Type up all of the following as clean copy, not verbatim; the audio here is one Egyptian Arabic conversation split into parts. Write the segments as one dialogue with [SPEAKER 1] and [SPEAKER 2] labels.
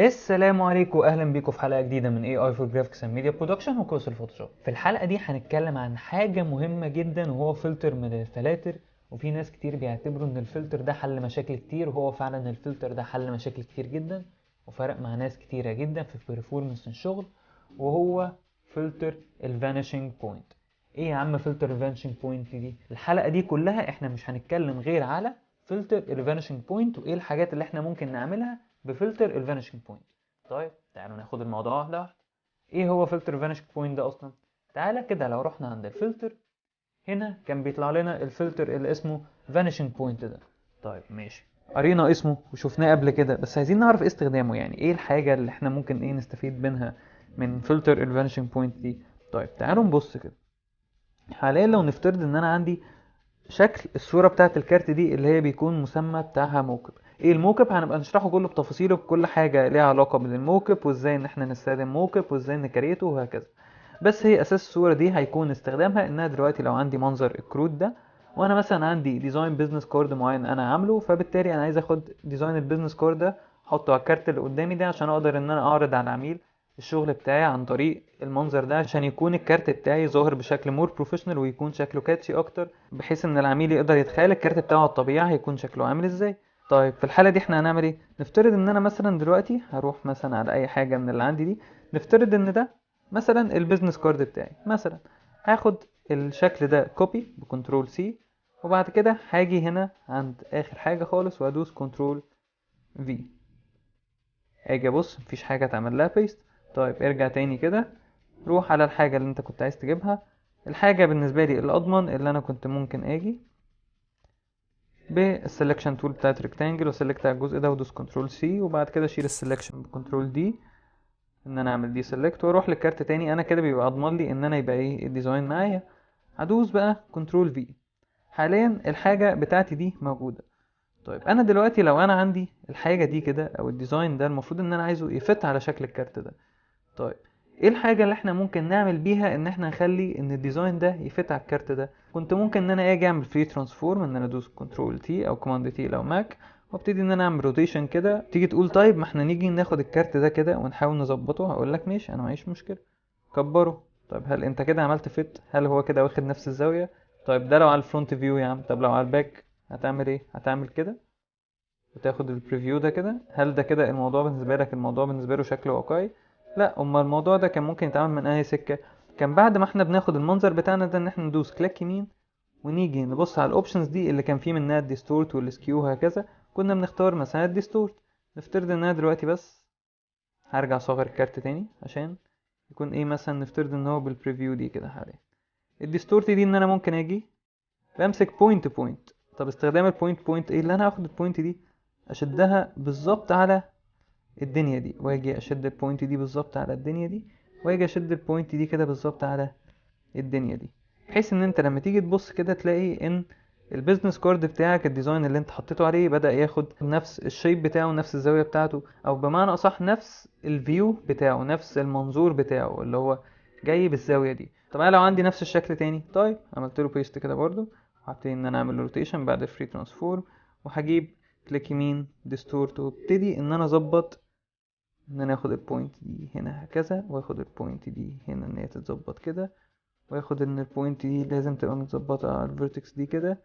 [SPEAKER 1] السلام عليكم واهلا بيكم في حلقة جديدة من AI for Graphics and Media Production وكورس الفوتوشوب. في الحلقة دي هنتكلم عن حاجة مهمة جدا، وهو فلتر من الفلاتر. وفي ناس كتير بيعتبروا ان الفلتر ده حل مشاكل كتير، وهو فعلا الفلتر ده حل مشاكل كتير جدا وفرق مع ناس كتيرة جدا في performance الشغل، وهو فلتر ال vanishing point. ايه يا عم فلتر ال vanishing point دي؟ الحلقة دي كلها احنا مش هنتكلم غير على فلتر ال vanishing point وايه الحاجات اللي احنا ممكن نعملها بفلتر ال vanishing point. طيب تعالوا ناخد الموضوع واحدة واحدة. ايه هو فلتر ال vanishing point ده اصلا؟ تعالى كده لو رحنا عند الفلتر هنا كان بيطلع لنا الفلتر اللي اسمه vanishing point ده. طيب ماشي، قرينا اسمه وشفناه قبل كده، بس عايزين نعرف ايه استخدامه، يعني ايه الحاجة اللي احنا ممكن ايه نستفيد منها من فلتر ال vanishing point دي. طيب تعالوا نبص كده. حاليا لو نفترض ان انا عندي شكل الصورة بتاعت الكارت دي اللي هي بيكون مسمى بتاعها mockup. ايه ال mockup؟ هنبقى نشرحه كله بتفاصيله، بكل حاجة ليها علاقة بال mockup وازاي ان احنا نستخدم mockup وازاي ن create ه وهكذا. بس هي اساس الصورة دي هيكون استخدامها انها دلوقتي لو عندي منظر الكروت ده، وانا مثلا عندي design business card معين انا عامله، فبالتالي انا عايز اخد design ال business card ده احطه على الكارت اللي قدامي ده عشان اقدر ان انا اعرض على العميل الشغل بتاعي عن طريق المنظر ده، عشان يكون الكارت بتاعي ظاهر بشكل more professional ويكون شكله catchy اكتر، بحيث ان العميل يقدر يتخيل الكارت بتاعه على الطبيعة هيكون شكله عامل ازاي. طيب في الحالة دي احنا هنعمل ايه؟ نفترض ان انا مثلا دلوقتي هروح مثلا على اي حاجة من اللي عندي دي، نفترض ان ده مثلا ال business card بتاعي، مثلا هاخد الشكل ده copy ب control C، وبعد كده هاجي هنا عند اخر حاجة خالص وادوس control V. اجي ابص مفيش حاجة اتعمل لها paste. طيب ارجع تاني كده، روح على الحاجة اللي انت كنت عايز تجيبها. الحاجة بالنسبة لي الاضمن اللي انا كنت ممكن اجي بال selection tool بتاعت rectangle و select على الجزء ده وادوس control C، وبعد كده اشيل ال selection ب control D ان انا اعمل deselect واروح للكارت تاني. انا كده بيبقى اضمن لي ان انا يبقى ايه ال design معايا. هدوس بقى control V. حاليا الحاجة بتاعتي دي موجودة. طيب انا دلوقتي لو انا عندي الحاجة دي كده او ال design ده المفروض ان انا عايزه ي fit على شكل الكارت ده. طيب ايه الحاجة اللي احنا ممكن نعمل بيها ان احنا نخلي ان ال design ده ي fit على الكارت ده؟ كنت ممكن ان انا اجي اعمل free transform، ان انا ادوس control T او command T لو Mac، وابتدي ان انا اعمل rotation كده. تيجي تقول طيب ما احنا نيجي ناخد الكارت ده كده ونحاول نظبطه، هقول لك ماشي انا معيش مشكلة، كبره. طيب هل انت كده عملت fit؟ هل هو كده واخد نفس الزاوية؟ طيب ده لو على ال front view يا عم، طب لو على ال back هتعمل ايه؟ هتعمل كده وتاخد ال preview ده كده. هل ده كده الموضوع بالنسبة لك، الموضوع بالنسبة له شكله واقعي؟ لا. امال الموضوع ده كان ممكن يتعمل من اي سكة؟ كان بعد ما احنا بناخد المنظر بتاعنا ده ان احنا ندوس click يمين ونيجي نبص على ال options دي اللي كان فيه منها ال distort وال skew وهكذا، كنا بنختار مثلا ال distort. نفترض ان انا دلوقتي بس هرجع اصغر الكارت تاني عشان يكون ايه، مثلا نفترض ان هو بال preview دي كده حاليا. ال distort دي ان انا ممكن اجي بمسك point point. طب استخدام ال point point ايه؟ اللي انا هاخد ال point دي اشدها بالظبط على الدنيا دي، واجي اشد ال point دي بالظبط على الدنيا دي، واجي اشد ال point دي كده بالظبط على الدنيا دي، بحيث ان انت لما تيجي تبص كده تلاقي ان ال business card بتاعك ال design اللي انت حطيته عليه بدأ ياخد نفس ال shape بتاعه، نفس الزاوية بتاعته، او بمعنى اصح نفس ال view بتاعه، نفس المنظور بتاعه اللي هو جاي بالزاوية دي. طب انا لو عندي نفس الشكل تاني، طيب عملت له paste كده برضو، وهبتدي ان انا اعمل rotation بعد free transform، وهجيب click يمين distort، وابتدي ان انا اظبط ان انا اخد ال point دي هنا هكذا، واخد ال point دي هنا ان هي تتظبط كده، واخد ان ال point دي لازم تبقى متظبطه على ال vertex دي كده،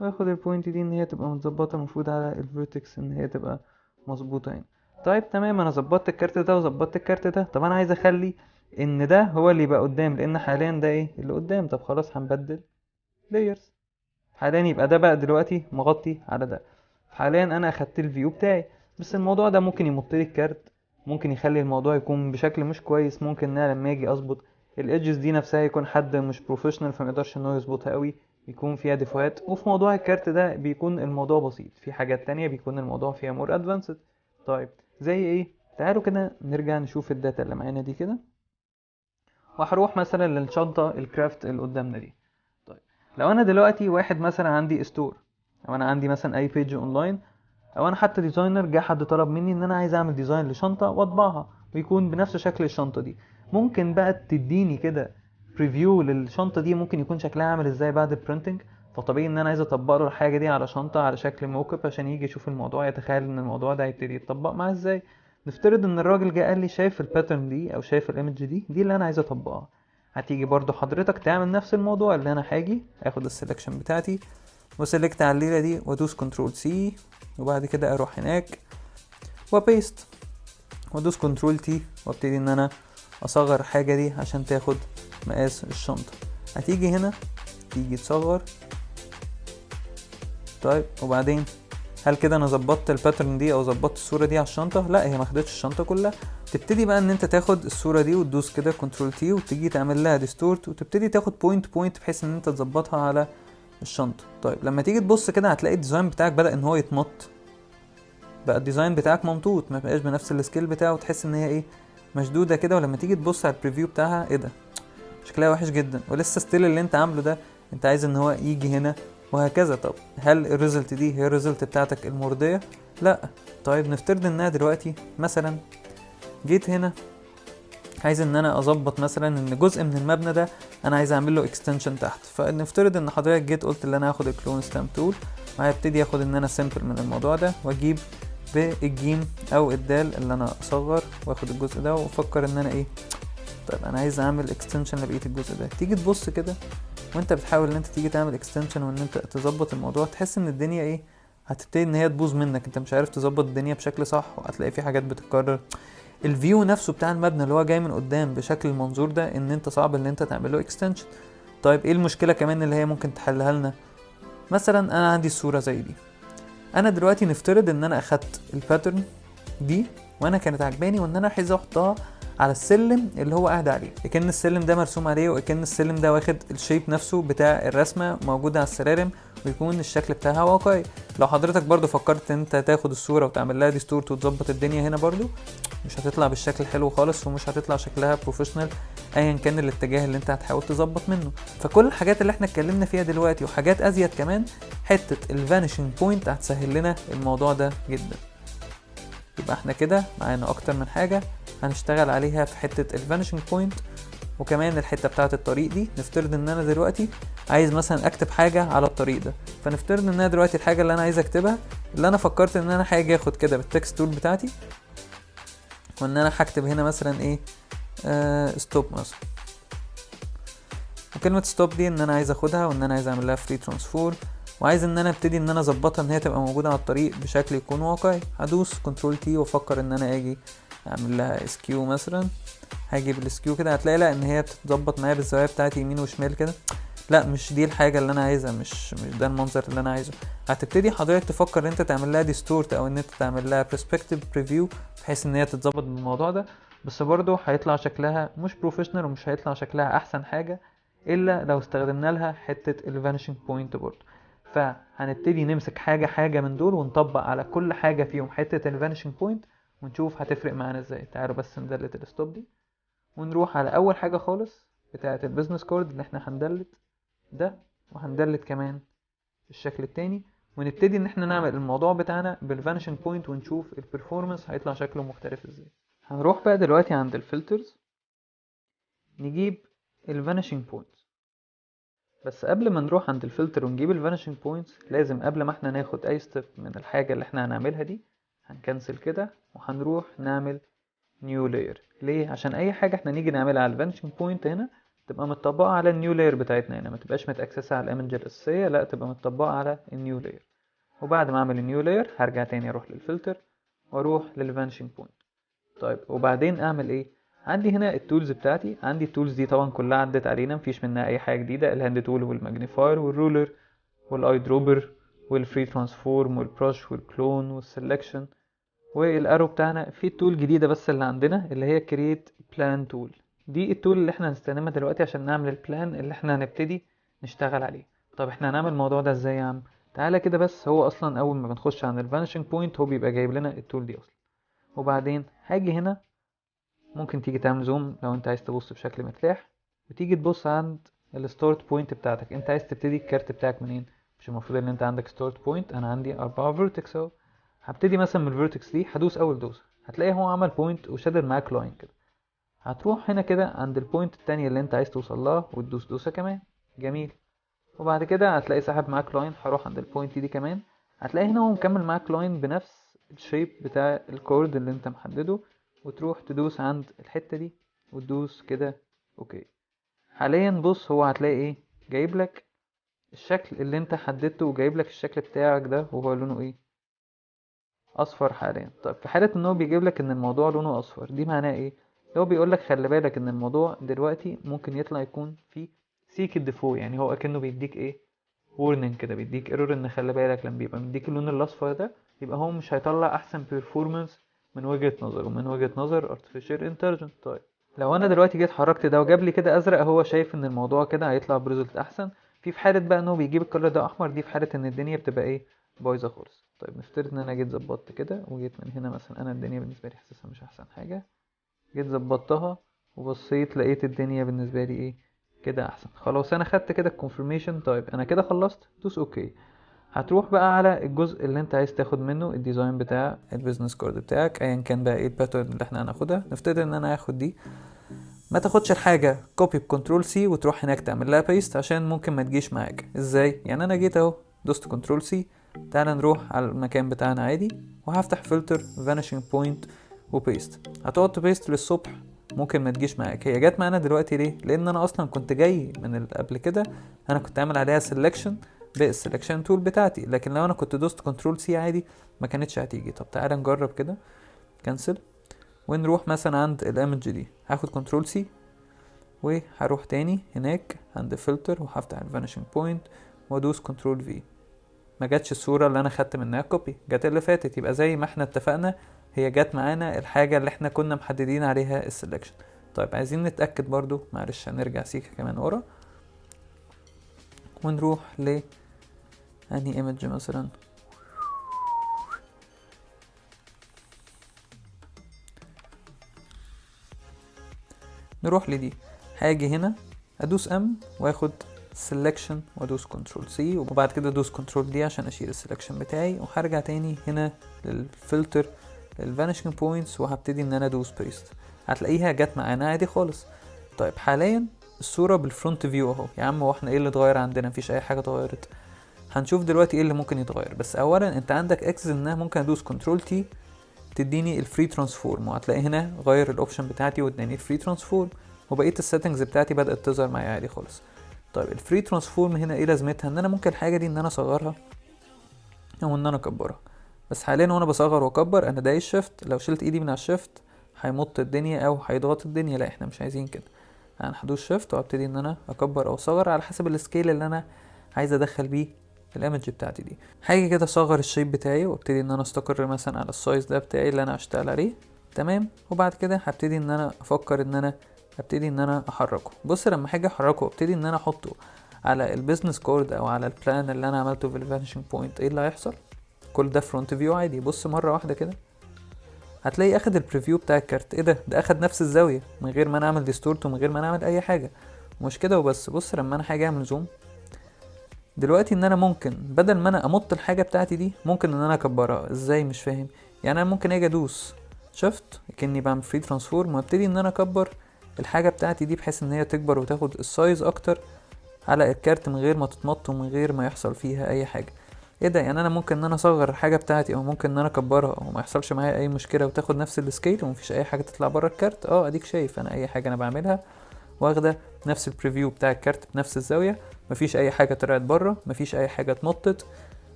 [SPEAKER 1] واخد ال point دي ان هي تبقى متظبطه المفروض على ال vertex ان هي تبقى مظبوطة هنا. طيب تمام، انا ظبطت الكارت ده وظبطت الكارت ده. طب انا عايز اخلي ان ده هو اللي يبقى قدام، لان حاليا ده ايه اللي قدام. طب خلاص هنبدل layers، حاليا يبقى ده بقى دلوقتي مغطي على ده. حاليا انا اخدت ال view بتاعي، بس الموضوع ده ممكن يمط لي الكارت، ممكن يخلي الموضوع يكون بشكل مش كويس، ممكن ان انا لما اجي اظبط ال edges دي نفسها يكون حد مش professional فما يقدرش ان هو يظبطها قوي، يكون فيها ديفوهات. وفي موضوع الكارت ده بيكون الموضوع بسيط، في حاجات تانية بيكون الموضوع فيها more advanced. طيب زي ايه؟ تعالوا كده نرجع نشوف ال data اللي معانا دي كده، وهروح مثلا للشنطه ال craft اللي قدامنا دي. طيب لو انا دلوقتي واحد مثلا عندي store، او انا عندي مثلا اي page online، او انا حتى designer، جه حد طلب مني ان انا عايز اعمل design لشنطه واطبعها ويكون بنفس شكل الشنطة دي، ممكن بقى تديني كده preview للشنطه دي ممكن يكون شكلها عامل ازاي بعد ال printing؟ فطبيعي ان انا عايز اطبق له الحاجة دي على شنطه على شكل mockup عشان يجي يشوف الموضوع، يتخيل ان الموضوع ده هيبتدي يتطبق معاه ازاي. نفترض ان الراجل جه قال لي شايف ال pattern دي او شايف ال image دي، دي اللي انا عايز اطبقها. هتيجي برضو حضرتك تعمل نفس الموضوع، اللي انا هاجي اخد ال selection بتاعتي و select على الليلة دي وادوس control C، وبعد كده اروح هناك و paste وادوس control T، وابتدي ان انا اصغر الحاجة دي عشان تاخد مقاس الشنطة. هتيجي هنا تيجي تصغر. طيب وبعدين هل كده انا ظبطت ال pattern دي او ظبطت الصورة دي على الشنطة؟ لا، هي ما خدتش الشنطة كلها. تبتدي بقى ان انت تاخد الصورة دي وتدوس كده control T وتيجي تعمل لها distort، وتبتدي تاخد point point بحيث ان انت تظبطها على الشنطة. طيب لما تيجي تبص كده هتلاقي ال design بتاعك بدأ ان هو يتمط، بقى ال design بتاعك ممطوط، ما بقاش بنفس ال scale بتاعه، وتحس ان هي ايه مشدودة كده. ولما تيجي تبص على ال preview بتاعها ايه ده، شكلها وحش جدا، ولسه still اللي انت عامله ده انت عايز ان هو يجي هنا وهكذا. طب هل ال result دي هي ال result بتاعتك المرضية؟ لا. طيب نفترض انها دلوقتي مثلا جيت هنا عايز ان انا اظبط مثلا ان جزء من المبنى ده انا عايز اعمل له extension تحت. فنفترض ان حضرتك جيت قلت ان انا هاخد ال clone stamp tool، وهبتدي اخد ان انا sample من الموضوع ده، واجيب بالجيم او الدال اللي انا اصغر واخد الجزء ده، وافكر ان انا ايه، طيب انا عايز اعمل extension لبقية الجزء ده. تيجي تبص كده وانت بتحاول ان انت تيجي تعمل extension وان انت تظبط الموضوع، تحس ان الدنيا ايه هتبتدي ان هي تبوظ منك، انت مش عارف تظبط الدنيا بشكل صح، وهتلاقي في حاجات بتتكرر. ال view نفسه بتاع المبنى اللي هو جاي من قدام بشكل المنظور ده ان انت صعب ان انت تعمل له extension. طيب ايه المشكلة كمان اللي هي ممكن تحلها لنا؟ مثلا انا عندي الصورة زي دي، انا دلوقتي نفترض ان انا اخدت ال pattern دي وانا كانت عجباني، وان انا عايز احطها على السلم اللي هو قاعد عليه، كأن السلم ده مرسوم عليه، وكأن السلم ده واخد ال shape نفسه بتاع الرسمة موجودة على السلالم، ويكون الشكل بتاعها واقعي. لو حضرتك برضو فكرت ان انت تاخد الصورة وتعمل لها distort وتظبط الدنيا هنا، برضو مش هتطلع بالشكل الحلو خالص، ومش هتطلع شكلها professional ايا كان الاتجاه اللي انت هتحاول تظبط منه. فكل الحاجات اللي احنا اتكلمنا فيها دلوقتي وحاجات ازيد كمان، حتة ال vanishing point هتسهل لنا الموضوع ده جدا. يبقى احنا كده معانا اكتر من حاجة هنشتغل عليها في حتة ال vanishing point، وكمان الحتة بتاعة الطريق دي. نفترض ان انا دلوقتي عايز مثلا اكتب حاجة على الطريق ده، فنفترض ان انا دلوقتي الحاجة اللي انا عايز اكتبها، اللي انا فكرت ان انا هاجي اخد كده بال text tool بتاعتي، وان انا هكتب هنا مثلا ايه، stop مثلا. وكلمة stop دي ان انا عايز اخدها وان انا عايز اعمل لها free transform، وعايز ان انا ابتدي ان انا اظبطها ان هي تبقى موجودة على الطريق بشكل يكون واقعي. هدوس control T وافكر ان انا اجي اعمل لها skew مثلا، هاجي بال skew كده هتلاقي لا ان هي بتتظبط معايا بالزوايا بتاعتي يمين وشمال كده. لا مش دي الحاجة اللي انا عايزها، مش ده المنظر اللي انا عايزه. هتبتدي حضرتك تفكر ان انت تعمل لها distort او ان انت تعمل لها perspective preview بحيث ان هي تتظبط بالموضوع ده، بس برضو هيطلع شكلها مش professional ومش هيطلع شكلها احسن حاجة الا لو استخدمنا لها حتة ال vanishing point برضو. فهنبتدي نمسك حاجة حاجة من دول ونطبق على كل حاجة فيهم حتة ال vanishing point ونشوف هتفرق معانا ازاي. تعالوا بس ن delete ال stop دي ونروح على اول حاجة خالص بتاعة ال business card اللي احنا هن delete ده، وهن delete كمان الشكل التاني، ونبتدي ان احنا نعمل الموضوع بتاعنا بال vanishing point ونشوف ال performance هيطلع شكله مختلف ازاي. هنروح بقى دلوقتي عند ال filters نجيب ال vanishing points. بس قبل ما نروح عند الفلتر ونجيب ال vanishing points، لازم قبل ما احنا ناخد اي step من الحاجة اللي احنا هنعملها دي هن cancel كده وهنروح نعمل new layer. ليه؟ عشان اي حاجة احنا نيجي نعملها على ال vanishing point هنا تبقى متطبقة على ال new layer بتاعتنا هنا، ما تبقاش متأكسسة على ال image الأساسية، لا تبقى متطبقة على ال new layer. وبعد ما اعمل ال new layer هرجع تاني اروح للفلتر واروح لل vanishing point. طيب وبعدين اعمل ايه؟ عندي هنا ال tools بتاعتي، عندي ال tools دي طبعا كلها عدت علينا مفيش منها اي حاجة جديدة، ال hand tool وال magnifier وال ruler وال eyedropper وال free transform وال brush وال clone وال selection وال arrow بتاعنا. في tool جديدة بس اللي عندنا اللي هي create plane tool، دي ال tool اللي احنا هنستخدمها دلوقتي عشان نعمل ال plane اللي احنا هنبتدي نشتغل عليه. طب احنا هنعمل الموضوع ده ازاي يا عم؟ تعالى كده بس، هو اصلا اول ما بنخش عند ال vanishing point هو بيبقى جايب لنا ال tool دي اصلا. وبعدين هاجي هنا، ممكن تيجي تعمل zoom لو انت عايز تبص بشكل مرتاح، وتيجي تبص عند ال start point بتاعتك، انت عايز تبتدي الكارت بتاعك منين؟ مش المفروض ان انت عندك start point؟ انا عندي 4 vertex اهو، هبتدي مثلا من ال vertex دي، هدوس اول دوسة هتلاقي هو عمل point وشدد معاك line كده. هتروح هنا كده عند ال point التانية اللي انت عايز توصل لها وتدوس دوسة كمان، جميل. وبعد كده هتلاقي سحب معاك line، هروح عند ال point دي كمان، هتلاقي هنا هو مكمل معاك line بنفس ال shape بتاع ال card اللي انت محددة، وتروح تدوس عند الحتة دي وتدوس كده okay. حاليا بص هو هتلاقي ايه، جايب لك الشكل اللي انت حددته، وجايب لك الشكل بتاعك ده وهو لونه ايه، اصفر حاليا. طيب في حالة ان هو بيجيب لك ان الموضوع لونه اصفر، دي معناه ايه؟ هو بيقول لك خلي بالك ان الموضوع دلوقتي ممكن يطلع يكون فيه سيك défaut، يعني هو اكنه بيديك ايه، warning كده، بيديك error ان خلي بالك لما بيبقى مديك اللون الاصفر ده يبقى هو مش هيطلع احسن performance من وجهة نظره، من وجهة نظر artificial intelligence. طيب لو انا دلوقتي جيت حركت ده وجاب لي كده ازرق، هو شايف ان الموضوع كده هيطلع ب result احسن. في حالة بقى ان هو بيجيب ال color ده احمر، دي في حالة ان الدنيا بتبقى ايه، بايظة خالص. طيب نفترض ان انا جيت ظبطت كده وجيت من هنا مثلا، انا الدنيا بالنسبة لي حاسسها مش احسن حاجة، جيت ظبطتها وبصيت لقيت الدنيا بالنسبة لي ايه كده احسن. خلاص انا خدت كده ال confirmation. طيب انا كده خلصت، دوس okay. هتروح بقى على الجزء اللي انت عايز تاخد منه ال design بتاع ال business card بتاعك، ايا كان بقى ايه ال pattern اللي احنا هناخدها. نفترض ان انا هاخد دي، ما تاخدش الحاجة copy ب control C وتروح هناك تعمل لها paste عشان ممكن ما تجيش معاك. ازاي؟ يعني انا جيت اهو دوست control C، تعال نروح على المكان بتاعنا عادي، وهفتح filter vanishing point و paste. هتقعد ت paste للصبح ممكن ما تجيش معاك. هي جت معانا دلوقتي ليه؟ لان انا اصلا كنت جاي من قبل كده انا كنت عامل عليها selection بال selection tool بتاعتي، لكن لو انا كنت دوست control C عادي ما كانتش هتيجي. طب تعالى نجرب كده، cancel، ونروح مثلا عند ال image دي، هاخد control C وهروح تاني هناك عند فلتر وهفتح ال vanishing point وادوس control V. ما جاتش الصورة اللي انا خدت منها copy، جت اللي فاتت. يبقى زي ما احنا اتفقنا هي جت معانا الحاجة اللي احنا كنا محددين عليها ال selection. طيب عايزين نتأكد برضو، معلش هنرجع سيكا كمان ورا ونروح ل انهي image مثلا، نروح لدي. هاجي هنا ادوس M واخد selection وادوس control C، وبعد كده ادوس control D عشان اشيل ال selection بتاعي، وهرجع تاني هنا لل filter لل vanishing points وهبتدي ان انا ادوس paste. هتلاقيها جت معانا عادي خالص. طيب حاليا الصورة بال front view اهو. يا عم هو احنا ايه اللي اتغير عندنا؟ مفيش اي حاجة اتغيرت. هنشوف دلوقتي ايه اللي ممكن يتغير. بس اولا انت عندك access انها ممكن ادوس control T تديني ال free transform، وهتلاقي هنا غير ال option بتاعتي واداني ال free transform، وبقية ال settings بتاعتي بدات تظهر معايا عادي خالص. طيب ال free transform هنا ايه لازمتها؟ ان انا ممكن الحاجة دي ان انا اصغرها او ان انا اكبرها. بس حاليا وانا بصغر واكبر انا دايس shift، لو شلت ايدي من على ال shift هيمط الدنيا او هيضغط الدنيا، لا احنا مش عايزين كده. انا هدوس shift وابتدي ان انا اكبر او اصغر على حسب ال scale اللي انا عايز ادخل بيه ال image بتاعتي دي. هاجي كده اصغر ال shape بتاعي وابتدي ان انا استقر مثلا على ال size ده بتاعي اللي انا هشتغل عليه، تمام. وبعد كده هبتدي ان انا افكر ان انا ابتدي ان انا احركه. بص لما هاجي احركه وابتدي ان انا احطه على ال business card او على ال plan اللي انا عملته في ال vanishing point، ايه اللي هيحصل؟ كل ده front view عادي. بص مرة واحدة كده هتلاقي اخد ال preview بتاع الكارت. ايه ده؟ ده اخد نفس الزاوية من غير ما انا اعمل distort ومن غير ما انا اعمل اي حاجة. مش كده وبس، بص لما انا هاجي اعمل zoom دلوقتي ان انا ممكن بدل ما انا امط الحاجة بتاعتي دي ممكن ان انا اكبرها. ازاي؟ مش فاهم. يعني انا ممكن اجي ادوس shift كاني بعمل free transform وابتدي ان انا اكبر الحاجة بتاعتي دي بحيث ان هي تكبر وتاخد ال size اكتر على الكارت من غير ما تتمط ومن غير ما يحصل فيها اي حاجة. ايه ده؟ يعني انا ممكن ان انا اصغر الحاجة بتاعتي او ممكن ان انا اكبرها وما يحصلش معايا اي مشكلة وتاخد نفس ال scale ومفيش اي حاجة تطلع بره الكارت. اديك شايف انا اي حاجة انا بعملها واخده نفس ال preview بتاع الكارت بنفس الزاوية، مفيش اي حاجة طلعت بره، مفيش اي حاجة اتمطت،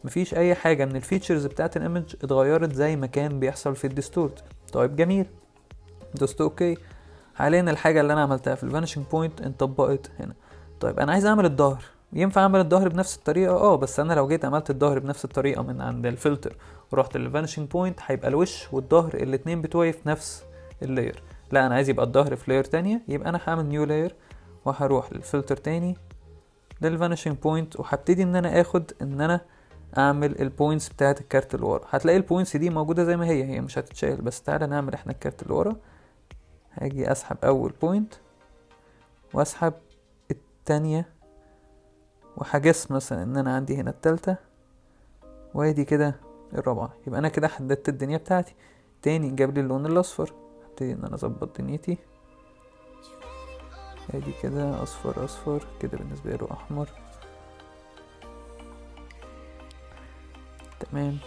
[SPEAKER 1] مفيش اي حاجة من ال features بتاعت ال image اتغيرت زي ما كان بيحصل في ال distort. طيب جميل، دوست okay. حاليا الحاجة اللي انا عملتها في ال vanishing point انطبقت هنا. طيب انا عايز اعمل الظهر، ينفع اعمل الظهر بنفس الطريقة؟ بس انا لو جيت عملت الظهر بنفس الطريقة من عند الفلتر ورحت لل vanishing point هيبقى الوش والظهر الاتنين بتوعي في نفس ال layer. لا انا عايز يبقى الظهر في layer تانية، يبقى انا هعمل new layer وهروح للفلتر تاني لل vanishing point وهبتدي ان انا اخد ان انا اعمل ال points بتاعت الكارت اللي ورا. هتلاقي ال points دي موجودة زي ما هي، هي مش هتتشال. بس تعالى نعمل احنا الكارت اللي ورا. هاجي اسحب اول point واسحب التانية وهجس مثلا ان انا عندي هنا التالتة وادي كده الرابعة. يبقى انا كده حددت الدنيا بتاعتي. تاني جاب لي اللون الاصفر، هبتدي ان انا اظبط دنيتي. ادي كده اصفر اصفر كده بالنسبة له احمر، تمام.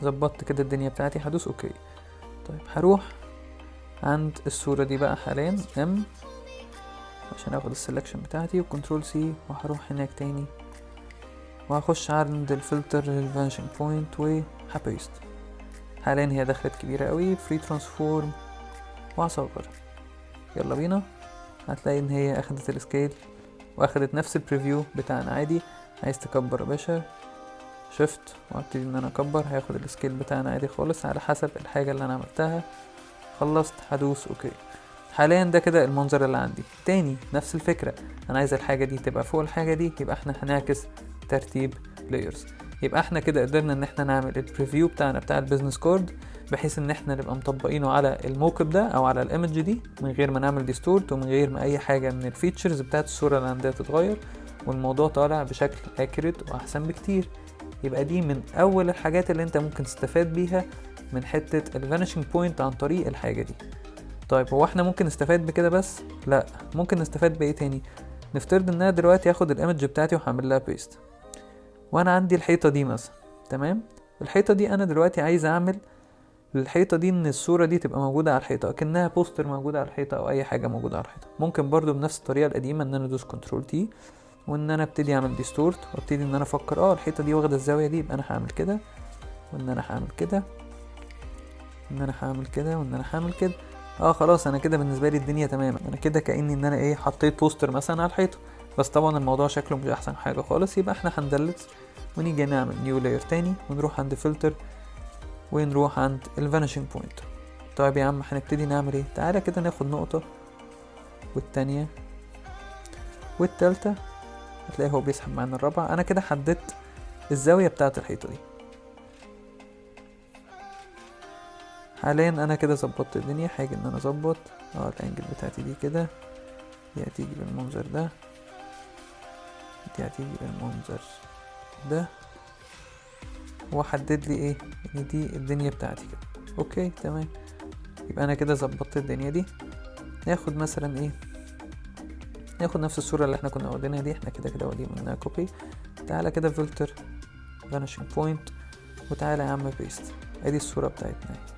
[SPEAKER 1] ظبطت كده الدنيا بتاعتي، هدوس okay. طيب هروح عند الصورة دي بقى حاليا M عشان اخد ال selection بتاعتي و control C، وهروح هناك تاني وهخش عند الفلتر لل vanishing point وه paste. حاليا هي دخلت كبيرة قوي، free transform وهصغر. يلا بينا. هتلاقي ان هي اخدت ال scale واخدت نفس ال preview بتاعنا عادي. عايز تكبر يا باشا shift وابتدي ان انا اكبر، هياخد ال scale بتاعنا عادي خالص على حسب الحاجة اللي انا عملتها. خلصت هدوس okay. حاليا ده كده المنظر اللي عندي. تاني نفس الفكرة، انا عايز الحاجة دي تبقى فوق الحاجة دي، يبقى احنا هنعكس ترتيب layers. يبقى احنا كده قدرنا ان احنا نعمل ال preview بتاعنا بتاع ال business card، بحيث ان احنا نبقى مطبقينه على ال mockup ده او على ال image دي من غير ما نعمل distort ومن غير ما اي حاجة من ال features بتاعت الصورة اللي عندها تتغير، والموضوع طالع بشكل accurate واحسن بكتير. يبقى دي من اول الحاجات اللي انت ممكن تستفاد بيها من حتة ال vanishing point عن طريق الحاجة دي. طيب هو احنا ممكن نستفاد بكده بس؟ لا، ممكن نستفاد بايه تاني؟ نفترض ان انا دلوقتي هاخد ال image بتاعتي وهعمل لها paste، وانا عندي الحيطة دي مثلا، تمام؟ الحيطة دي انا دلوقتي عايز اعمل للحيطه دي ان الصورة دي تبقى موجودة على الحيطة، كأنها poster موجودة على الحيطة او اي حاجة موجودة على الحيطة. ممكن برضو بنفس الطريقة القديمة ان انا ادوس control T وان انا ابتدي اعمل distort وابتدي ان انا افكر الحيطة دي واخده الزاوية دي، يبقى انا هعمل كده وان انا هعمل كده وان انا هعمل كده وان انا هعمل كده. خلاص انا كده بالنسبة لي الدنيا تمام، انا كده كاني ان انا حطيت poster مثلا على الحيطة، بس طبعا الموضوع شكله مش احسن حاجة خالص. يبقى احنا هن delete ونيجي نعمل new layer تاني ونروح عند فلتر ونروح عند ال vanishing point. طيب يا عم هنبتدي نعمل ايه؟ تعالى كده ناخد نقطة والتانية والتالتة، هتلاقي هو بيسحب معانا الرابعة. انا كده حددت الزاوية بتاعت الحيطة دي. حاليا انا كده ظبطت الدنيا، حاجة ان انا اظبط ال angle بتاعتي دي كده، دي هتيجي بالمنظر ده، دي هتيجي بالمنظر ده، واحدد لي ايه ان دي الدنيا بتاعتي كده. okay تمام، يبقى انا كده ظبطت الدنيا دي. ناخد مثلا ايه، ناخد نفس الصورة اللي احنا كنا واخدينها دي، احنا كده كده واخدين منها copy. تعالى كده filter vanishing point وتعالى يا عم paste، ادي الصورة بتاعتنا اهي.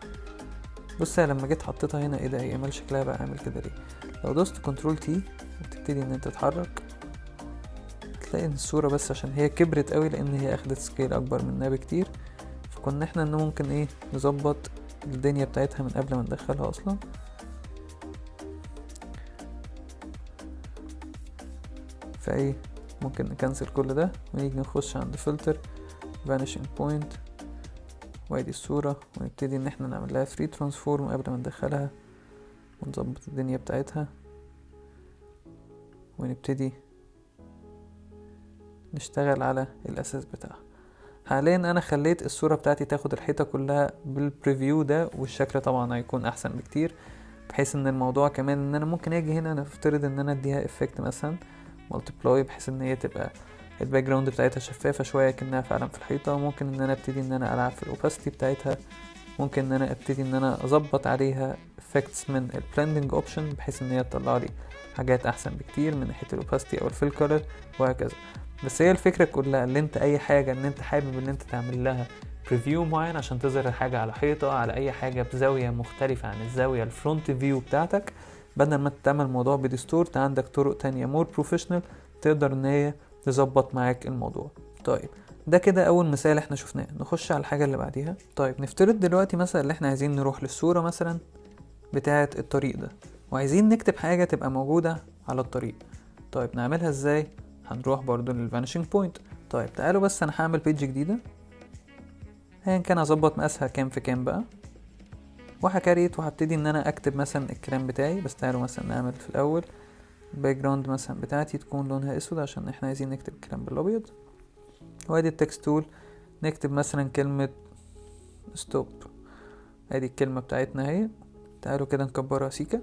[SPEAKER 1] بص انا لما جيت حطيتها هنا ايه ده، هي مال شكلها بقى عامل كده ليه؟ لو دوست control T وتبتدي ان انت تتحرك تلاقي ان الصورة بس عشان هي كبرت قوي لان هي اخدت scale اكبر منها بكتير، فكنا احنا ان ممكن نظبط الدنيا بتاعتها من قبل ما ندخلها اصلا. فايه ممكن ن cancel كل ده ونيجي نخش عند filter vanishing point وادي الصورة، ونبتدي ان احنا نعمل لها free transform قبل ما ندخلها ونظبط الدنيا بتاعتها، ونبتدي نشتغل على الاساس بتاعها. حاليا انا خليت الصورة بتاعتي تاخد الحيطة كلها بال preview ده، والشكل طبعا هيكون احسن بكتير، بحيث ان الموضوع كمان ان انا ممكن اجي هنا نفترض ان انا اديها effect مثلا multiply، بحيث ان هي تبقى ال background بتاعتها شفافة شوية كأنها فعلا في الحيطة. ممكن ان انا ابتدي ان انا العب في ال opacity بتاعتها، ممكن ان انا ابتدي ان انا اظبط عليها effects من ال blending option بحيث ان هي تطلع لي حاجات احسن بكتير من ناحية ال opacity او ال fill color وهكذا. بس هي الفكرة كلها ان انت اي حاجة ان انت حابب ان انت تعمل لها preview معين عشان تظهر الحاجة على حيطة، على اي حاجة بزاوية مختلفة عن الزاوية ال front view بتاعتك، بدل ما تعمل الموضوع ب distort عندك طرق تانية more professional تقدر ان هي تظبط معاك الموضوع. طيب ده كده اول مثال احنا شفناه، نخش على الحاجة اللي بعديها. طيب نفترض دلوقتي مثلا ان احنا عايزين نروح للصورة مثلا بتاعة الطريق ده، وعايزين نكتب حاجة تبقى موجودة على الطريق. طيب نعملها ازاي؟ هنروح برضو لل vanishing point. طيب تعالوا بس انا هعمل page جديدة ايا كان هظبط مقاسها كام في كام بقى، وه create وهبتدي ان انا اكتب مثلا الكلام بتاعي. بس تعالوا مثلا نعمل في الاول ال background مثلا بتاعتي تكون لونها اسود عشان احنا عايزين نكتب الكلام بالابيض، وادي ال text tool نكتب مثلا كلمة stop، ادي الكلمة بتاعتنا اهي. تعالوا كده نكبرها سيكا،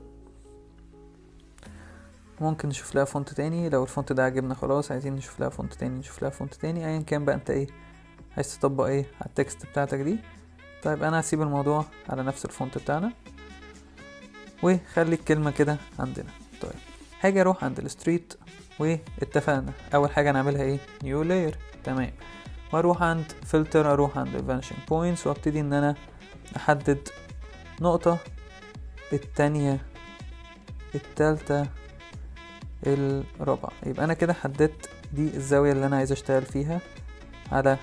[SPEAKER 1] ممكن نشوف لها font تاني لو ال font ده عجبنا خلاص، عايزين نشوف لها font تاني نشوف لها font تاني، ايا كان بقى انت ايه عايز تطبق ايه على ال text بتاعتك دي. طيب انا هسيب الموضوع على نفس ال font بتاعنا وخلي الكلمة كده عندنا. طيب هاجي اروح عند ال street، واتفقنا اول حاجة نعملها ايه؟ new layer. تمام، واروح عند فلتر، اروح عند vanishing points، وابتدي ان انا احدد نقطة، التانية، التالتة، الرابعة. يبقى انا كده حددت دي الزاوية اللي انا عايز اشتغل فيها على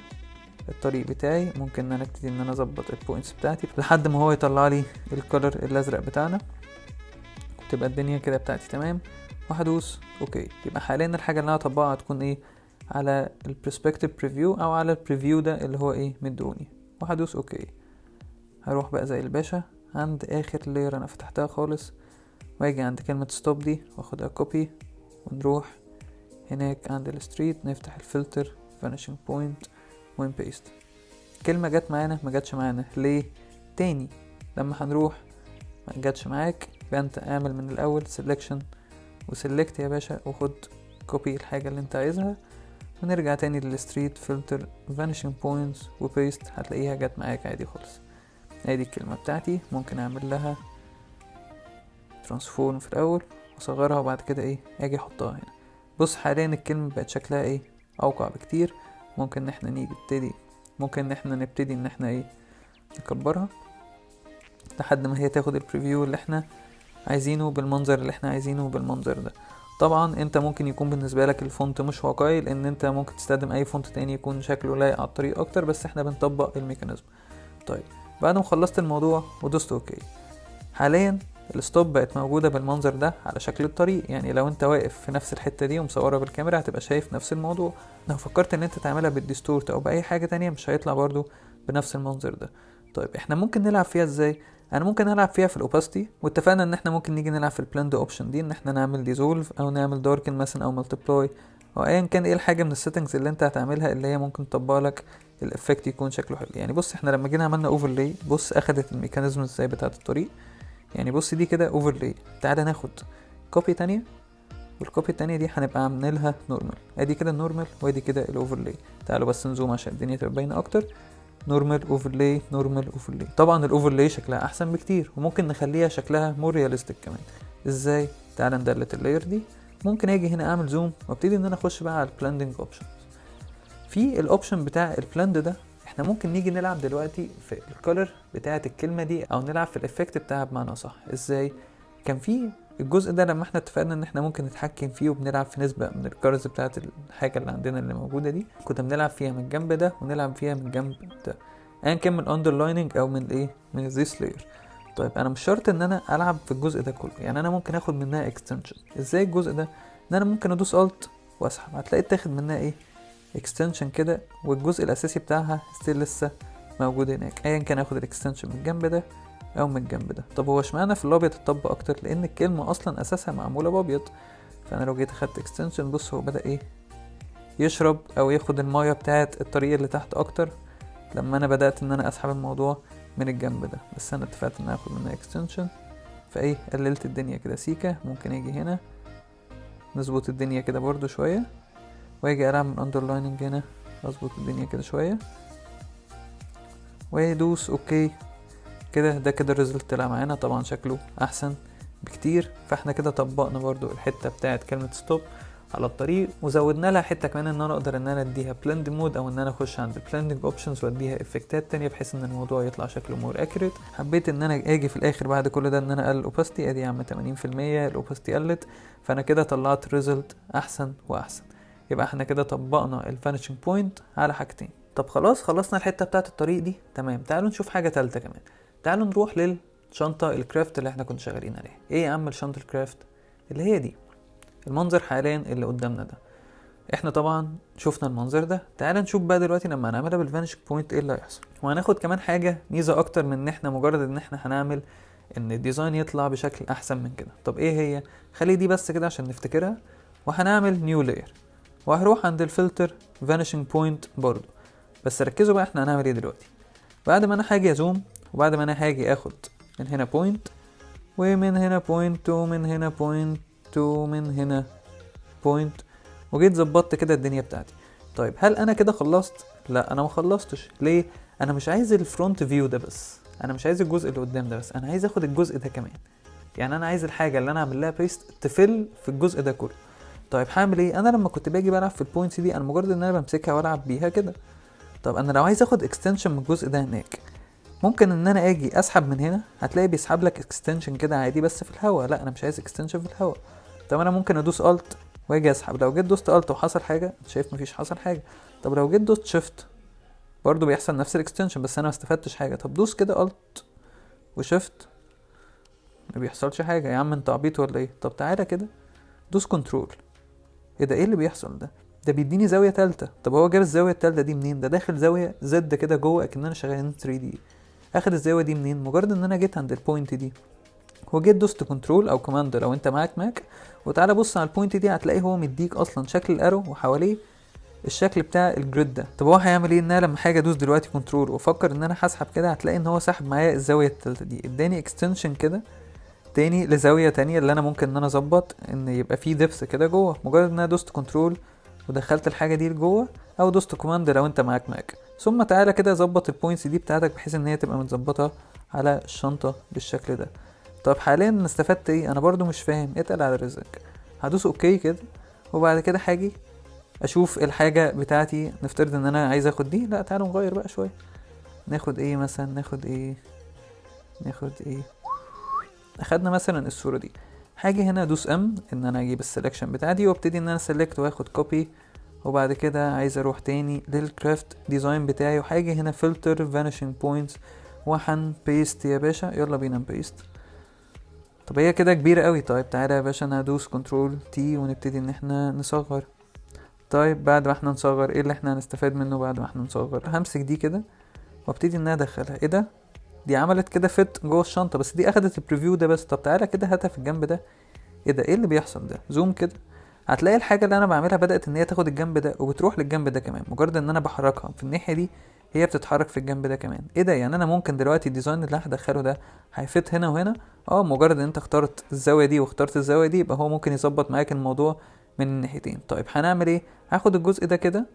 [SPEAKER 1] الطريق بتاعي. ممكن ان انا ابتدي ان انا اظبط ال points بتاعتي لحد ما هو يطلع لي ال color الازرق بتاعنا، وتبقى الدنيا كده بتاعتي تمام، وهدوس okay. يبقى حاليا الحاجة اللي انا هطبقها هتكون ايه؟ على ال perspective preview او على ال preview ده اللي هو ايه مدوني، وهدوس okay. هروح بقى زي الباشا عند اخر layer انا فتحتها خالص، واجي عند كلمة stop دي واخدها copy، ونروح هناك عند ال street نفتح ال filter vanishing point ون paste. كلمة جت معانا ما جاتش معانا ليه؟ تاني لما هنروح ما جاتش معاك، يبقى انت اعمل من الاول selection و select يا باشا، وخد copy الحاجة اللي انت عايزها، ونرجع تاني لل street filter vanishing points و paste، هتلاقيها جت معاك عادي خالص. ادي الكلمة بتاعتي، ممكن اعمل لها transform في الاول واصغرها، وبعد كده ايه اجي احطها هنا. بص حاليا الكلمة بقت شكلها ايه اوقع بكتير. ممكن ان احنا نبتدي ان احنا ايه نكبرها لحد ما هي تاخد ال preview اللي احنا عايزينه بالمنظر اللي احنا عايزينه بالمنظر ده. طبعا انت ممكن يكون بالنسبة لك ال font مش واقعي، لان انت ممكن تستخدم اي font تاني يكون شكله لايق على الطريق اكتر، بس احنا بنطبق ال mechanism. طيب بعد ما خلصت الموضوع ودوست okay، حاليا ال stop بقت موجودة بالمنظر ده على شكل الطريق. يعني لو انت واقف في نفس الحتة دي ومصورها بالكاميرا هتبقى شايف نفس الموضوع. لو فكرت ان انت تعملها بال distort او باي حاجة تانية مش هيطلع برضو بنفس المنظر ده. طيب احنا ممكن نلعب فيها ازاي؟ انا ممكن العب فيها في ال opacity، واتفقنا ان احنا ممكن نيجي نلعب في ال blend option دي، ان احنا نعمل dissolve او نعمل darken مثلا او multiply او ايا كان ايه الحاجة من ال settings اللي انت هتعملها اللي هي ممكن تطبق لك ال effect يكون شكله حلو. يعني بص احنا لما جينا عملنا overlay، بص اخدت ال mechanism ازاي بتاعت الطريق. يعني بص دي كده overlay، تعالى ناخد copy تانية، وال copy التانية دي هنبقى عاملين لها normal. ادي كده ال normal وادي كده ال overlay. تعالوا بس ن zoom عشان الدنيا تبقى باينة اكتر. normal overlay normal overlay. طبعا ال overlay شكلها احسن بكتير، وممكن نخليها شكلها more realistic كمان. ازاي؟ تعالى ن delete ال layer دي. ممكن اجي هنا اعمل zoom وابتدي ان انا اخش بقى على ال blending options. في ال option بتاع ال blend ده احنا ممكن نيجي نلعب دلوقتي في ال color بتاعه الكلمة دي، او نلعب في ال effect بتاعها بمعنى صح. ازاي؟ كان في الجزء ده لما احنا اتفقنا ان احنا ممكن نتحكم فيه وبنلعب في نسبة من ال colors بتاعت الحاجة اللي عندنا اللي موجودة دي، كنا بنلعب فيها من الجنب ده ونلعب فيها من الجنب ده، ايا كان من ال underlining او من الايه من this layer. طيب انا مش شرط ان انا العب في الجزء ده كله، يعني انا ممكن اخد منها extension. ازاي الجزء ده؟ ان انا ممكن ادوس alt واسحب، هتلاقي اتاخد منها ايه extension كده، والجزء الاساسي بتاعها still لسه موجود هناك. ايا كان اخد ال extension من الجنب ده او من الجنب ده. طب هو اشمعنى في الابيض اتطبق اكتر؟ لان الكلمة اصلا اساسها معمولة بابيض. فانا لو جيت اخدت extension، بص هو بدا ايه يشرب او ياخد المايه بتاعه الطريق اللي تحت اكتر لما انا بدات ان انا اسحب الموضوع من الجنب ده. بس انا اتفقت ان انا اخد منها extension، فايه قللت الدنيا كده سيكا. ممكن اجي هنا نظبط الدنيا كده برضو شوية، واجي العب من underlining هنا اظبط الدنيا كده شوية، وادوس okay كده. ده كده ال result طلع معانا، طبعا شكله احسن بكتير. فاحنا كده طبقنا برضو الحتة بتاعت كلمة stop على الطريق، وزودنا لها حتة كمان ان انا اقدر ان انا اديها blend mode، او ان انا اخش عند blending options واديها effect ات تانية بحيث ان الموضوع يطلع شكله more accurate. حبيت ان انا اجي في الاخر بعد كل ده ان انا اقلل opacity، ادي يا عم 80% ال opacity قلت، فانا كده طلعت result احسن واحسن. يبقى احنا كده طبقنا ال vanishing point على حاجتين. طب خلاص خلصنا الحتة بتاعت الطريق دي تمام. تعالوا نشوف حاجة تالتة كمان. تعالوا نروح للشنطه ال craft اللي احنا كنا شغالين عليها. ايه يا عم الشنطة ال craft اللي هي دي؟ المنظر حاليا اللي قدامنا ده، احنا طبعا شفنا المنظر ده. تعال نشوف بقى دلوقتي لما هنعملها بال vanishing point ايه اللي هيحصل. وهناخد كمان حاجة ميزة اكتر من ان احنا مجرد ان احنا هنعمل ان ال design يطلع بشكل احسن من كده. طب ايه هي؟ خلي دي بس كده عشان نفتكرها. وهنعمل new layer، وهروح عند ال filter vanishing point برضو. بس ركزوا بقى احنا هنعمل ايه دلوقتي. بعد ما انا هاجي ا zoom، وبعد ما انا هاجي اخد من هنا point، ومن هنا point، ومن هنا point، ومن هنا point، وجيت ظبطت كده الدنيا بتاعتي. طيب هل انا كده خلصت؟ لا انا ما خلصتش. ليه؟ انا مش عايز ال front view ده بس، انا مش عايز الجزء اللي قدام ده بس، انا عايز اخد الجزء ده كمان. يعني انا عايز الحاجة اللي انا اعمل لها paste ت fill في الجزء ده كله. طيب هعمل ايه؟ انا لما كنت باجي بلعب في ال points دي، انا مجرد ان انا بمسكها والعب بيها كده. طب انا لو عايز اخد extension من الجزء ده هناك، ممكن ان انا اجي اسحب من هنا، هتلاقي بيسحب لك extension كده عادي بس في الهواء. لا انا مش عايز extension في الهواء. طب انا ممكن ادوس Alt واجي اسحب. لو جيت دوست Alt وحصل حاجة، انت شايف مفيش حصل حاجة. طب لو جيت دوست Shift برضو بيحصل نفس ال extension بس انا ما استفدتش حاجة. طب دوس كده Alt و Shift، ما بيحصلش حاجة. يا عم انت عبيط ولا ايه؟ طب تعالى كده دوس Control. ايه ده؟ ايه اللي بيحصل ده؟ ده بيديني زاوية تالتة. طب هو جاب الزاوية التالتة دي منين؟ ده داخل زاوية Z كده جوه اكننا شغالين 3D. اخد الزاوية دي منين؟ مجرد ان انا جيت عند ال point دي وجيت دوست Control او Command لو انت معاك Mac، وتعالى بص على ال point دي، هتلاقيه هو مديك اصلا شكل ال arrow وحواليه الشكل بتاع ال grid ده. طب هو هيعمل ايه؟ ان انا لما حاجة ادوس دلوقتي Control وافكر ان انا هسحب كده، هتلاقي ان هو سحب معايا الزاوية التالتة دي، اداني extension كده تاني لزاويه تانية اللي انا ممكن ان انا اظبط ان يبقى فيه depth كده جوه. مجرد ان انا دوست Control ودخلت الحاجة دي لجوه، او دوست Command لو انت معاك Mac. ثم تعالى كده ظبط ال points دي بتاعتك بحيث ان هي تبقى متظبطه على الشنطة بالشكل ده. طب حاليا انا استفدت ايه؟ انا برضو مش فاهم. اتقل على رزقك. هدوس okay كده، وبعد كده هاجي اشوف الحاجة بتاعتي. نفترض ان انا عايز اخد دي، لا تعالوا نغير بقى شوية. ناخد ايه مثلا؟ ناخد ايه؟ ناخد ايه؟ اخدنا مثلا الصورة دي. هاجي هنا ادوس M ان انا اجيب ال selection بتاعتي، وابتدي ان انا select واخد copy، وبعد كده عايز اروح تاني لل craft design بتاعي، وهاجي هنا filter vanishing points وهن paste يا باشا. يلا بينا ن paste. طب هي كده كبيرة قوي. طيب تعالى يا باشا انا هدوس Control T ونبتدي ان احنا نصغر. طيب بعد ما احنا نصغر، ايه اللي احنا هنستفاد منه بعد ما احنا نصغر؟ همسك دي كده وابتدي ان انا ادخلها. ايه ده؟ دي عملت كده fit جوه الشنطة، بس دي اخدت ال preview ده بس. طب تعالى كده هاتها في الجنب ده. ايه ده؟ ايه اللي بيحصل ده؟ zoom كده، هتلاقي الحاجة اللي انا بعملها بدأت ان هي تاخد الجنب ده وبتروح للجنب ده كمان. مجرد ان انا بحركها في الناحية دي هي بتتحرك في الجنب ده كمان. ايه ده؟ يعني انا ممكن دلوقتي ال design اللي انا هدخله ده هي fit هنا وهنا. مجرد ان انت اخترت الزاوية دي واخترت الزاوية دي، يبقى هو ممكن يظبط معاك الموضوع من الناحيتين. طيب هنعمل ايه؟ هاخد الجزء ده كده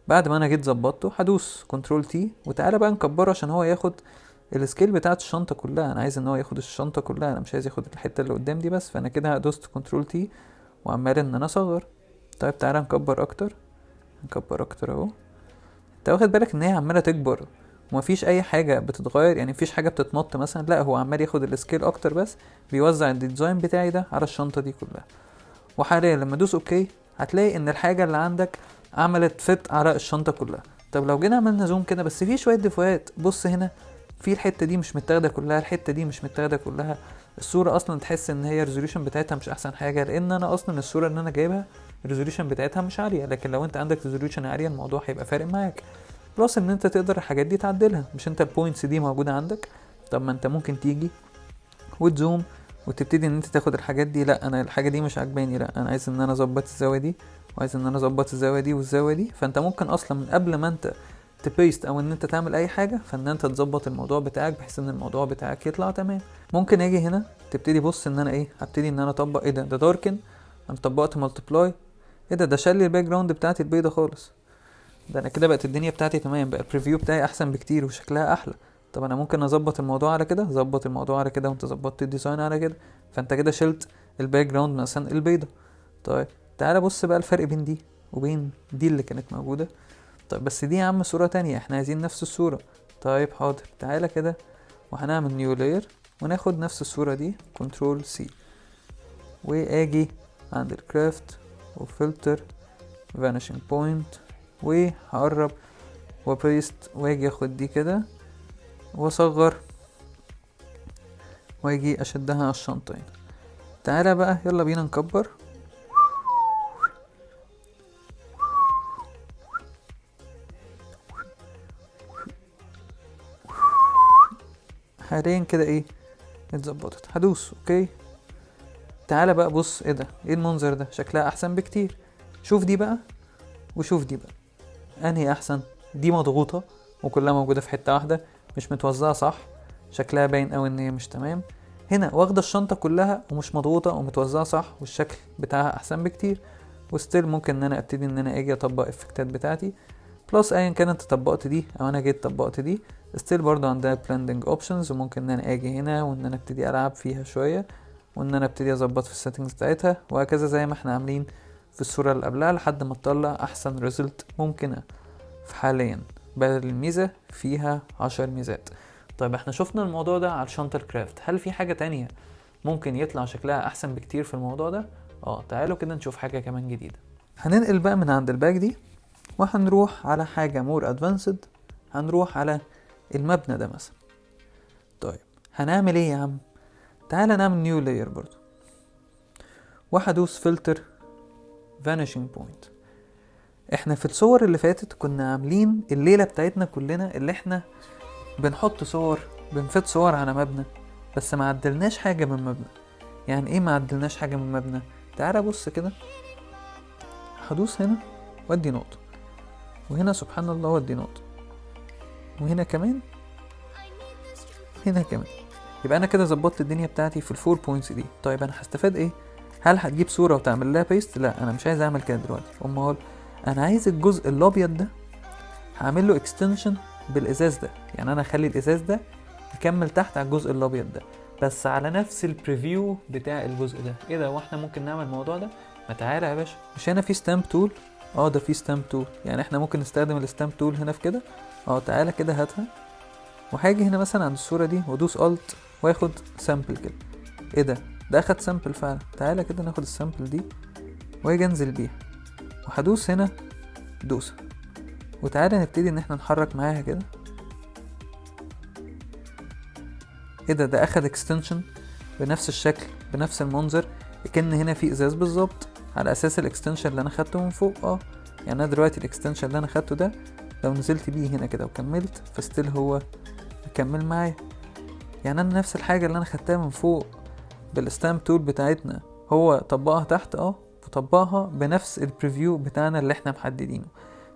[SPEAKER 1] بعد ما انا جيت ظبطته، هدوس Control T، وتعالى بقى نكبره عشان هو ياخد ال scale بتاعت الشنطة كلها. انا عايز ان هو ياخد الشنطة كلها، انا مش عايز ياخد الحتة اللي قدام دي بس. فانا كده دوست Control T وعمال ان انا اصغر. طيب تعالى نكبر اكتر، نكبر اكتر اهو. انت واخد بالك ان هي عمالة تكبر ومفيش اي حاجة بتتغير، يعني مفيش حاجة بتتمط مثلا، لا هو عمال ياخد ال scale اكتر بس بيوزع ال design بتاعي ده على الشنطة دي كلها. وحاليا لما ادوس okay هتلاقي ان الحاجة اللي عندك عملت fit على الشنطة كلها. طب لو جينا عملنا zoom كده، بس في شوية ديفوهات. بص هنا في الحتة دي مش متاخدة كلها، الحتة دي مش متاخدة كلها. الصورة اصلا تحس ان هي ال resolution بتاعتها مش احسن حاجة، لان انا اصلا الصورة اللي انا جايبها ال resolution بتاعتها مش عالية. لكن لو انت عندك resolution عالية الموضوع هيبقى فارق معاك. plus ان انت تقدر الحاجات دي تعدلها، مش انت ال points دي موجودة عندك. طب ما انت ممكن تيجي وت zoom وتبتدي ان انت تاخد الحاجات دي. لا انا الحاجة دي مش عاجباني، لا انا عايز ان انا اظبط الزاوية دي، وعايز ان انا اظبط الزاوية دي والزاوية دي. فانت ممكن اصلا من قبل ما انت ت paste او ان انت تعمل اي حاجة، فان انت تظبط الموضوع بتاعك بحيث ان الموضوع بتاعك يطلع تمام. ممكن اجي هنا تبتدي بص ان انا ايه، هبتدي ان انا اطبق. ايه ده؟ ده darken، انا طبقت multiply. ايه ده؟ ده شال لي ال background بتاعتي البيضة خالص. ده انا كده بقت الدنيا بتاعتي تمام، بقى ال preview بتاعي احسن بكتير وشكلها احلى. طب انا ممكن اظبط الموضوع على كده، ظبط الموضوع على كده، وانت ظبطت ال design على كده، فانت كده شلت ال background مثلا البيضة. طيب تعالى بص بقى الفرق بين دي وبين دي اللي كانت موجودة. طيب بس دي يا عم صورة تانية، احنا عايزين نفس الصورة. طيب حاضر، تعالى كده وهنعمل new layer وناخد نفس الصورة دي Control C، واجي عند ال craft و filter vanishing point وهقرب و paste، واجي اخد دي كده واصغر واجي اشدها على الشنطة هنا. تعالى بقى يلا بينا نكبر. حاليا كده ايه اتظبطت. هدوس okay. تعالى بقى بص ايه ده، ايه المنظر ده، شكلها احسن بكتير. شوف دي بقى وشوف دي بقى، انهي احسن؟ دي مضغوطة وكلها موجودة في حتة واحدة، مش متوزعة صح، شكلها باين قوي ان هي مش تمام. هنا واخدة الشنطة كلها ومش مضغوطة ومتوزعة صح، والشكل بتاعها احسن بكتير. و still ممكن ان انا ابتدي ان انا اجي اطبق ال effectات بتاعتي. plus ايا كان انت طبقت دي او انا جيت طبقت دي، still برضو عندها blending options، وممكن ان انا اجي هنا وان انا ابتدي العب فيها شوية، وان انا ابتدي اظبط في ال settings بتاعتها، وهكذا زي ما احنا عاملين في الصورة اللي قبلها لحد ما تطلع احسن result ممكنة في حاليا. بدل الميزة فيها 10 ميزات. طيب احنا شفنا الموضوع ده على الشنطة ال craft، هل في حاجة تانية ممكن يطلع شكلها احسن بكتير في الموضوع ده؟ تعالوا كده نشوف حاجة كمان جديدة. هننقل بقى من عند ال bag دي وهنروح على حاجة more advanced، هنروح على المبنى ده مثلا. طيب هنعمل ايه يا عم؟ تعالى نعمل new layer برضو، وهدوس filter vanishing point. احنا في الصور اللي فاتت كنا عاملين الليلة بتاعتنا كلنا اللي احنا بنحط صور، بن fit صور على مبنى، بس ما عدلناش حاجة من مبنى. يعني ايه ما عدلناش حاجة من مبنى؟ تعالى بص كده، هدوس هنا وادي نقطة، وهنا سبحان الله وادي نقطة، وهنا كمان، هنا كمان. يبقى انا كده ظبطت الدنيا بتاعتي في ال four points دي. طيب انا هستفاد ايه؟ هل هتجيب صورة وتعمل لها paste؟ لا، انا مش عايز اعمل كده دلوقتي. امال انا عايز الجزء الابيض ده هعمل له extension بالازاز ده، يعني انا اخلي الازاز ده يكمل تحت على الجزء الابيض ده، بس على نفس ال preview بتاع الجزء ده. ايه ده، واحنا ممكن نعمل الموضوع ده؟ ما تعالى يا باشا، مش هنا في stamp tool؟ ده في stamp tool، يعني احنا ممكن نستخدم ال stamp tool هنا في كده. تعالى كده هاتها، وهاجي هنا مثلا عند الصورة دي وادوس alt واخد sample كده. ايه ده، ده اخد sample فعلا. تعالى كده ناخد ال sample دي واجي انزل بيها، وهدوس هنا دوسة، وتعالى نبتدي ان احنا نحرك معاها كده. ايه ده، ده اخد extension بنفس الشكل بنفس المنظر، كأن هنا في ازاز بالظبط على اساس ال extension اللي انا خدته من فوق. يعني انا دلوقتي ال extension اللي انا خدته ده لو نزلت بيه هنا كده وكملت ف still هو مكمل معايا. يعني انا نفس الحاجة اللي انا خدتها من فوق بال stamp tool بتاعتنا هو طبقها تحت، وطبقها بنفس ال preview بتاعنا اللي احنا محددينه.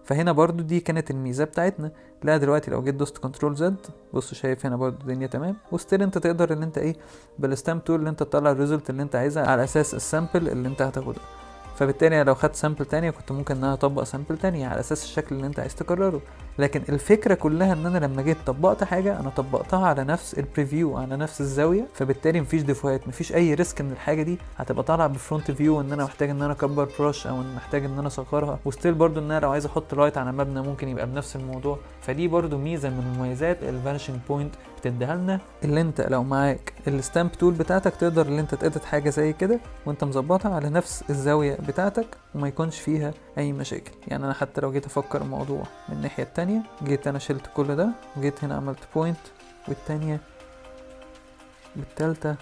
[SPEAKER 1] فهنا برضو دي كانت الميزة بتاعتنا. لا دلوقتي لو جيت دوست control Z، بص شايف هنا برضو الدنيا تمام، و still انت تقدر ان انت ايه بال stamp tool اللي انت تطلع ال result اللي انت عايزها على اساس ال sample اللي انت هتاخدها. فبالتالي لو خدت sample تانية كنت ممكن ان انا اطبق sample تانية على اساس الشكل اللي انت عايز تكرره. لكن الفكرة كلها ان انا لما جيت طبقت حاجة انا طبقتها على نفس ال preview على نفس الزاوية، فبالتالي مفيش ديفوهات، مفيش اي risk ان الحاجة دي هتبقى طالعة ب front view وان انا محتاج ان انا اكبر brush او ان محتاج ان انا اصغرها. و still برضو ان انا لو عايز احط light على مبنى ممكن يبقى بنفس الموضوع. فدي برضو ميزة من مميزات ال vanishing point بتديها لنا، اللي انت لو معاك ال stamp tool بتاعتك تقدر ان انت ت edit حاجة زي كده وانت مظبطها على نفس الزاوية بتاعتك وما يكونش فيها اي مشاكل. يعني انا حتى لو جيت افكر الموضوع من الناحية التانية، جيت انا شلت كل ده وجيت هنا عملت point والتانية والتالتة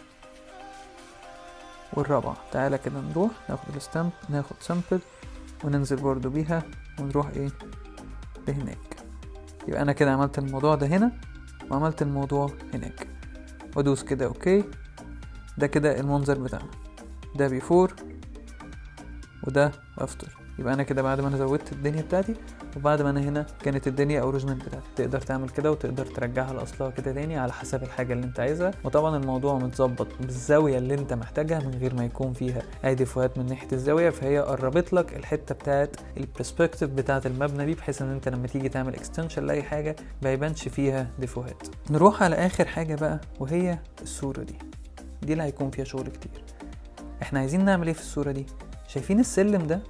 [SPEAKER 1] والرابعة. تعالى كده نروح ناخد ال stamp، ناخد sample وننزل برضو بيها ونروح ايه لهناك. يبقى انا كده عملت الموضوع ده هنا وعملت الموضوع هناك، وادوس كده okay. ده كده المنظر بتاعنا، ده before وده after. يبقى انا كده بعد ما انا زودت الدنيا بتاعتي وبعد ما انا هنا كانت الدنيا original بتاعتي، تقدر تعمل كده وتقدر ترجعها لاصلها كده تاني على حسب الحاجه اللي انت عايزها. وطبعا الموضوع متظبط بالزاويه اللي انت محتاجها من غير ما يكون فيها اي ديفوهات من ناحيه الزاويه، فهي قربت لك الحته بتاعت ال perspective بتاعت المبنى دي، بحيث ان انت لما تيجي تعمل extension لاي حاجه ما يبانش فيها ديفوهات. نروح على اخر حاجه بقى وهي الصوره دي، دي اللي هيكون فيها شغل كتير. احنا عايزين نعمل ايه في الصوره دي؟ شايفين السلم ده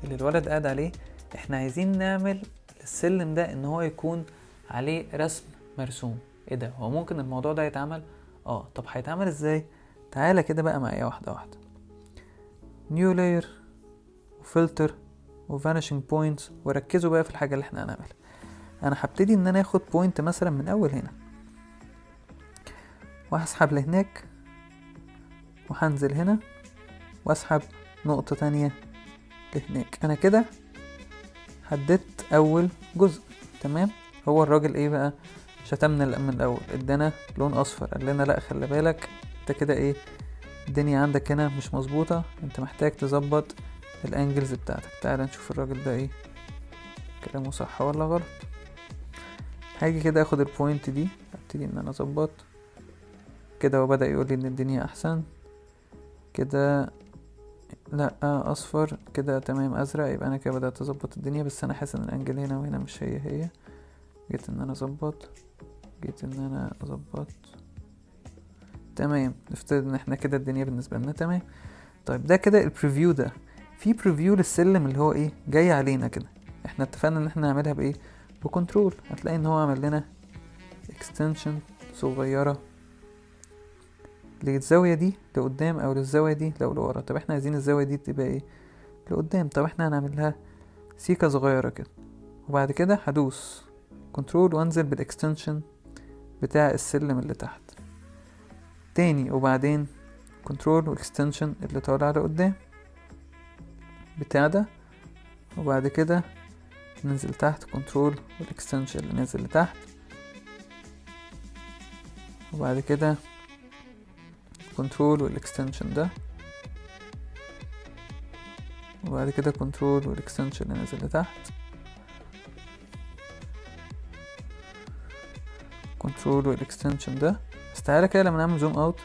[SPEAKER 1] اللي الولد قاعد عليه؟ احنا عايزين نعمل السلم ده ان هو يكون عليه رسم مرسوم. ايه ده، هو ممكن الموضوع ده يتعمل؟ طب هيتعمل ازاي؟ تعالى كده بقى معايا واحدة واحدة. new layer و filter و vanishing points، وركزوا بقى في الحاجة اللي احنا هنعملها. انا هبتدي ان انا اخد point مثلا من اول هنا وهسحب لهناك وهنزل هنا واسحب نقطة تانية لهناك. انا كده حددت اول جزء، تمام. هو الراجل ايه بقى شتمنا من الاول، ادانا لون اصفر، قال لنا لا خلي بالك انت كده ايه الدنيا عندك هنا مش مظبوطة، انت محتاج تظبط ال angles بتاعتك. تعال نشوف الراجل ده ايه كلامه صح ولا غلط. هاجي كده اخد ال point دي ابتدي ان انا اظبط كده، وبدأ يقول لي ان الدنيا احسن كده، لا اصفر كده تمام ازرق، يبقى انا كده بدأت اظبط الدنيا. بس انا حاسس ان ال angle هنا وهنا مش هي هي. جيت ان انا اظبط، جيت ان انا اظبط، تمام. نفترض ان احنا كده الدنيا بالنسبة لنا تمام. طيب ده كده ال preview، ده في preview للسلم اللي هو ايه جاي علينا كده. احنا اتفقنا ان احنا نعملها بايه؟ ب control، هتلاقي ان هو عمل لنا extension صغيرة للزاوية دي لقدام او للزاوية دي لو لورا. طب احنا عايزين الزاوية دي تبقى ايه؟ لقدام. طب احنا هنعمل لها سيكة صغيرة كده، وبعد كده هدوس control وانزل بال extension بتاع السلم اللي تحت تاني، وبعدين control و extension اللي طالع لقدام بتاع ده، وبعد كده ننزل تحت control وال extension اللي نازل لتحت، وبعد كده control وال extension ده، وبعد كده control وال extension اللي نازل لتحت، control وال extension ده. بس تعالى كده لما نعمل zoom out،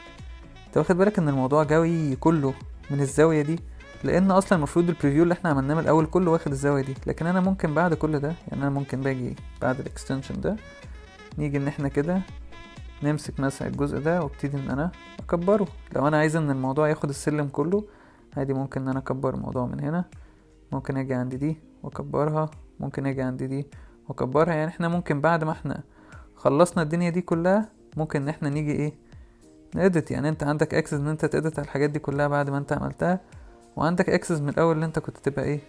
[SPEAKER 1] انت واخد بالك ان الموضوع جاي كله من الزاوية دي، لان اصلا المفروض ال preview اللي احنا عملناه من الاول كله واخد الزاوية دي. لكن انا ممكن بعد كل ده، يعني انا ممكن باجي بعد ال extension ده، نيجي ان احنا كده نمسك مثلا الجزء ده وابتدي ان انا اكبره. لو انا عايز ان الموضوع ياخد السلم كله عادي، ممكن ان انا اكبر الموضوع من هنا، ممكن اجي عند دي واكبرها، ممكن اجي عند دي واكبرها. يعني احنا ممكن بعد ما احنا خلصنا الدنيا دي كلها ممكن ان احنا نيجي ايه ن edit. يعني انت عندك access ان انت ت edit على الحاجات دي كلها بعد ما انت عملتها، وعندك access من الاول اللي انت كنت تبقى ايه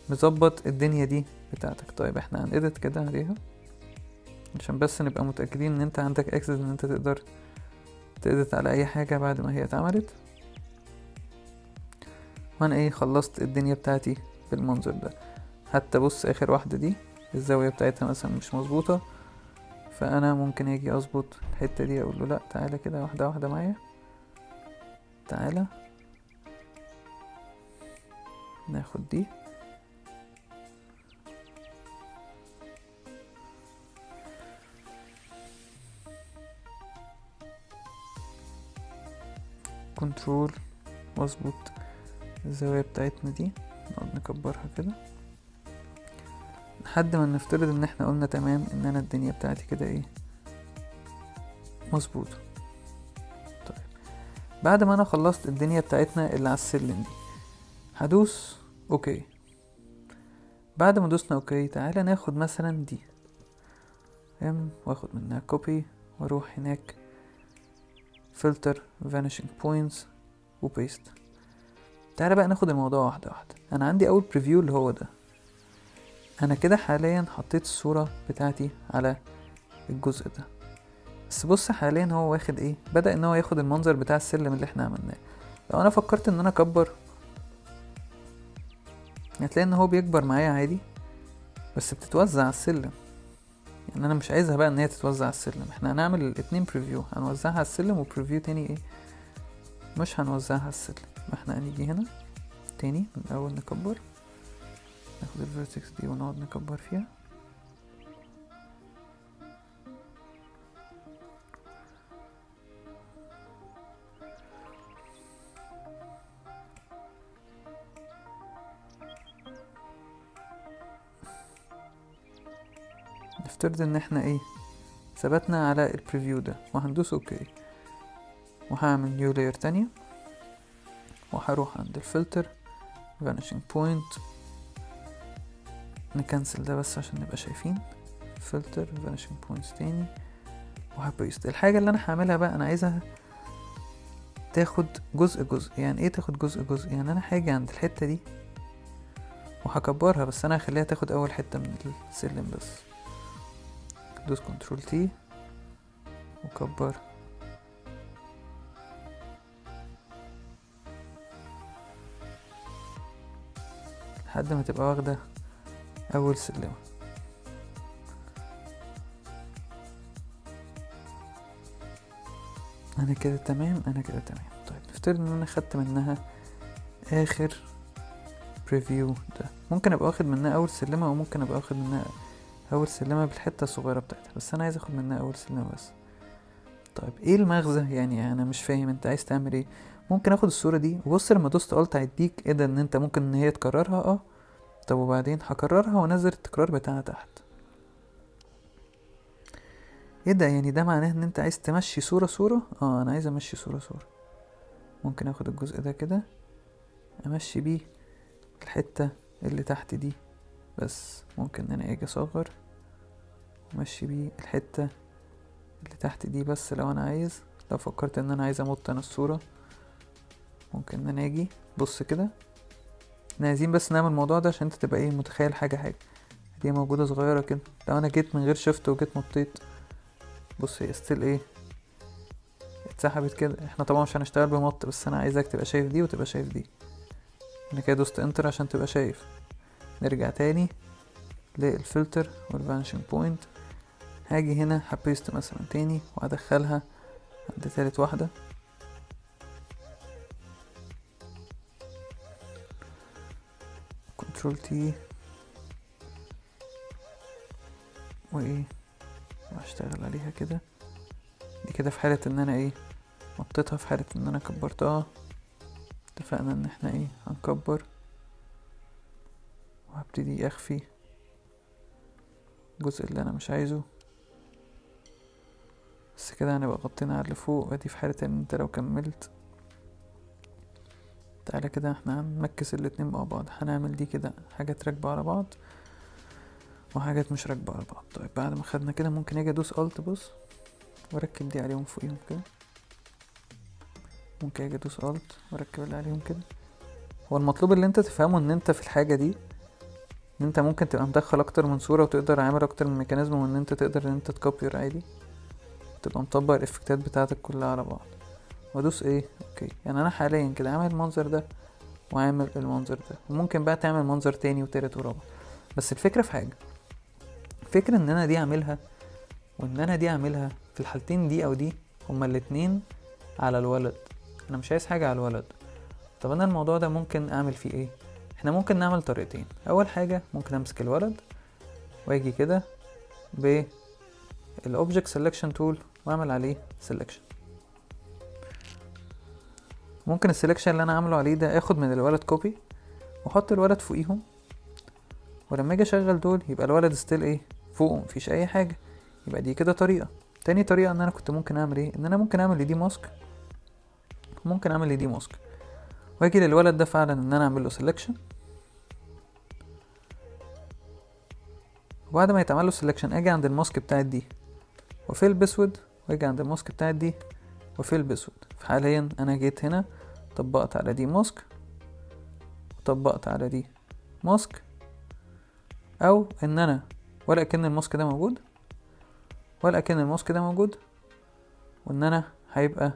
[SPEAKER 1] مظبط الدنيا دي بتاعتك. طيب احنا هن edit كده عليها عشان بس نبقى متأكدين ان انت عندك access ان انت تقدر ت edit على اي حاجة بعد ما هي اتعملت. وانا ايه خلصت الدنيا بتاعتي بالمنظر ده. حتى بص اخر واحدة دي الزاوية بتاعتها مثلا مش مظبوطة، فانا ممكن اجي اظبط الحتة دي، اقول له لا تعالى كده واحدة واحدة معايا، تعالى ناخد دي control واظبط الزاوية بتاعتنا دي، نقعد نكبرها كده لحد ما نفترض ان احنا قلنا تمام ان انا الدنيا بتاعتي كده ايه مظبوطة. طيب بعد ما انا خلصت الدنيا بتاعتنا اللي على السلم دي هدوس okay. بعد ما دوسنا okay تعالى ناخد مثلا دي M واخد منها copy واروح هناك filter vanishing points و paste. تعالى بقى ناخد الموضوع واحدة واحدة. انا عندي اول preview اللي هو ده، انا كده حاليا حطيت الصورة بتاعتي على الجزء ده، بس بص حاليا هو واخد ايه، بدأ ان هو ياخد المنظر بتاع السلم اللي احنا عملناه. لو انا فكرت ان انا اكبر هتلاقي ان هو بيكبر معايا عادي، بس بتتوزع على السلم. يعني انا مش عايزها بقى ان هي تتوزع على السلم، احنا هنعمل الاتنين preview، هنوزعها على السلم و preview تاني ايه مش هنوزعها على السلم. احنا هنيجي هنا تاني من الاول نكبر، ناخد ال vertex دي ونقعد نكبر فيها. نفترض ان احنا ايه ثبتنا على ال preview ده وهندوس okay، وهعمل new layer تانية وهروح عند ال filter vanishing point، نكنسل ده بس عشان نبقى شايفين، filter vanishing points تاني وه paste. الحاجة اللي انا هعملها بقى انا عايزها تاخد جزء جزء. يعني ايه تاخد جزء جزء؟ يعني انا هاجي عند الحتة دي وهكبرها، بس انا هخليها تاخد اول حتة من السلم بس. دوس control T وكبر لحد ما تبقى واخدة أول سلمة. أنا كده تمام، أنا كده تمام. طيب نفترض إن أنا خدت منها آخر preview ده، ممكن أبقى واخد منها أول سلمة وممكن أبقى واخد منها أول سلمة بالحتة الصغيرة بتاعتها، بس أنا عايز أخد منها أول سلمة بس. طيب إيه المغزى؟ يعني أنا مش فاهم أنت عايز تعمل إيه. ممكن آخد الصورة دي وبص لما دوست Alt هيديك إيه ده، إن أنت ممكن إن هي تكررها. طب وبعدين هكررها وانزل التكرار بتاعها تحت. ايه ده؟ يعني ده معناه ان انت عايز تمشي صورة صورة. انا عايز امشي صورة صورة. ممكن اخد الجزء ده كده امشي بيه الحتة اللي تحت دي بس. ممكن ان انا اجي اصغر وامشي بيه الحتة اللي تحت دي. بس لو انا عايز، لو فكرت ان انا عايز امط انا الصورة، ممكن ان انا اجي بص كده. احنا عايزين بس نعمل الموضوع ده عشان انت تبقى ايه متخيل حاجة حاجة دي موجودة صغيرة كده. لو انا جيت من غير shift وجيت مطيت، بص هي still ايه اتسحبت كده. احنا طبعا مش هنشتغل بمط، بس انا عايزك تبقى شايف دي وتبقى شايف دي. انا كده دوست enter عشان تبقى شايف. نرجع تاني لل filter وال vanishing point، هاجي هنا ه paste مثلا تاني وهدخلها عند تالت واحدة. control T وايه وهشتغل عليها كده. دي كده في حالة ان انا ايه مطيتها، في حالة ان انا كبرتها. اتفقنا ان احنا ايه هنكبر، وهبتدي اخفي الجزء اللي انا مش عايزه. بس كده هنبقى غطينا على اللي فوق. ادي في حالة ان انت لو كملت. تعالى كده احنا هنمكس الاتنين مع بعض، هنعمل دي كده حاجات راكبة على بعض وحاجات مش راكبة على بعض. طيب بعد ما خدنا كده ممكن اجي ادوس alt بص واركب دي عليهم فوقيهم كده. ممكن اجي ادوس alt واركب اللي عليهم كده. هو المطلوب اللي انت تفهمه ان انت في الحاجة دي ان انت ممكن تبقى مدخل اكتر من صورة وتقدر عامل اكتر من mechanism، وان انت تقدر ان انت تكوبير عادي، تبقى مطبق ال effectات بتاعتك كلها على بعض. وادوس ايه okay. يعني انا حاليا كده عامل المنظر ده وعامل المنظر ده، وممكن بقى تعمل منظر تاني وتالت ورابع. بس الفكرة في حاجة، الفكرة ان انا دي اعملها وان انا دي اعملها، في الحالتين دي او دي هما الاتنين على الولد. انا مش عايز حاجة على الولد. طب انا الموضوع ده ممكن اعمل فيه ايه؟ احنا ممكن نعمل طريقتين. اول حاجة ممكن امسك الولد واجي كده بال object selection tool واعمل عليه selection. ممكن ال selection اللي انا عامله عليه ده اخد من الولد copy واحط الولد فوقيهم، ولما اجي اشغل دول يبقى الولد still ايه فوقه مفيش اي حاجة. يبقى دي كده طريقة. تاني طريقة ان انا كنت ممكن اعمل ايه، ان انا ممكن اعمل لدي mask، ممكن اعمل لدي mask واجي للولد ده فعلا ان انا اعمل له selection، وبعد ما يتعمل له selection اجي عند ال mask بتاعت دي وا fill باسود، واجي عند ال mask بتاعت دي وا fill باسود. فحاليا انا جيت هنا طبقت على دي mask وطبقت على دي mask، او ان انا ولا كأن ال mask ده موجود ولا كأن ال mask ده موجود، وان انا هيبقى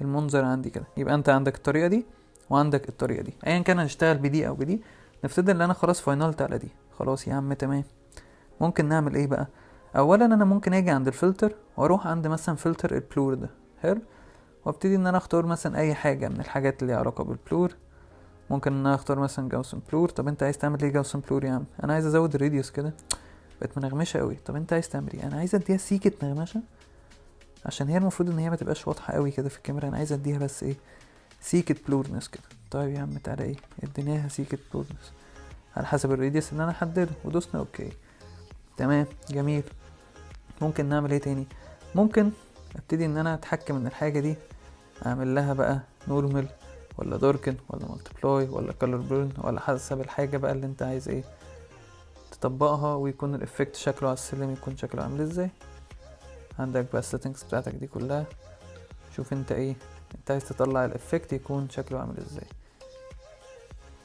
[SPEAKER 1] المنظر عندي كده. يبقى انت عندك الطريقة دي وعندك الطريقة دي، ايا كان هنشتغل بدي او بدي. نفترض ان انا خلاص finalت على دي، خلاص يا عم تمام. ممكن نعمل ايه بقى؟ اولا انا ممكن اجي عند الفلتر واروح عند مثلا filter ال blur ده، حلو، وابتدي ان انا اختار مثلا اي حاجة من الحاجات اللي ليها علاقة بال blur. ممكن ان انا اختار مثلا Gaussian blur. طب انت عايز تعمل ايه Gaussian blur يا عم؟ انا عايز ازود ال radius كده، بقت منغمشه قوي. طب انت عايز تعمل ايه؟ انا عايز اديها سيكه نغمشه عشان هي المفروض ان هي ما تبقاش واضحة قوي كده في الكاميرا، انا عايز اديها بس ايه سيكه blurness كده. طيب يا عم تعالى ايه اديناها سيكه blurness على حسب ال radius اللي انا حدده، ودوسنا okay تمام جميل. ممكن نعمل ايه تاني؟ ممكن ابتدي ان انا اتحكم ان الحاجة دي اعمل لها بقى normal ولا darken ولا multiply ولا color burn، ولا حسب الحاجة بقى اللي انت عايز ايه تطبقها، ويكون ال effect شكله على السلم يكون شكله عامل ازاي. عندك بقى ال settings بتاعتك دي كلها، شوف انت ايه انت عايز تطلع ال effect يكون شكله عامل ازاي.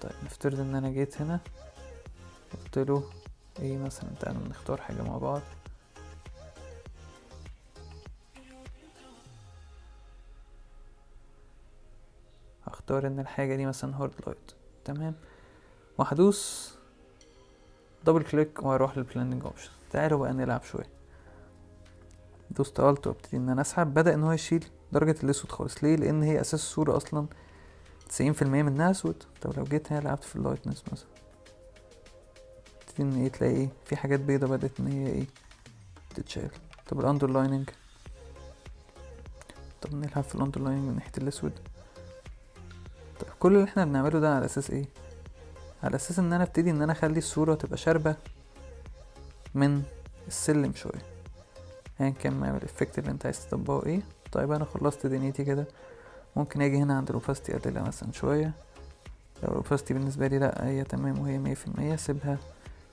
[SPEAKER 1] طيب نفترض ان انا جيت هنا قلت له ايه مثلا، تعالوا نختار حاجة مع بعض. هختار ان الحاجة دي مثلا hard light، تمام، وهدوس double click وهروح لل blending option. تعالوا بقى نلعب شوية. دوست alt وابتدي ان انا اسحب، بدأ ان هو يشيل درجة الاسود خالص. ليه؟ لان هي اساس الصورة اصلا 90% منها اسود. طب لو جيت هنا لعبت في ال lightness مثلا، ابتدي ان ايه تلاقي ايه في حاجات بيضة بدأت ان هي ايه تتشال. طب ال underlining، طب نلعب في ال underlining من ناحية الاسود. طب كل اللي احنا بنعمله ده على اساس ايه؟ على اساس ان انا ابتدي ان انا اخلي الصورة تبقى شاربة من السلم شوية، ايا كان ما ال effect اللي انت عايز تطبقه ايه. طيب انا خلصت دنيتي كده، ممكن اجي هنا عند ال opacity اقللها مثلا شوية. لو ال opacity بالنسبة لي لا هي تمام وهي 100%، سيبها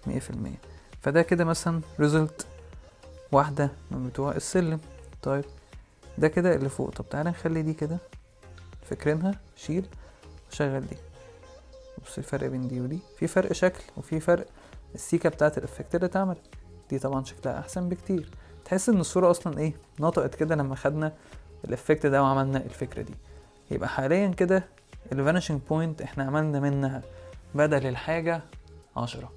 [SPEAKER 1] 100%. فده كده مثلا result واحدة من بتوع السلم. طيب ده كده اللي فوق. طب تعالى نخلي دي كده فاكرينها، شيل وشغل دي. بص الفرق بين دي ودي، في فرق شكل وفي فرق السيكة بتاعة ال effect اللي اتعملت. دي طبعا شكلها احسن بكتير، تحس ان الصورة اصلا ايه نطقت كده لما خدنا ال effect ده وعملنا الفكرة دي. يبقى حاليا كده ال vanishing point احنا عملنا منها بدل الحاجة 10.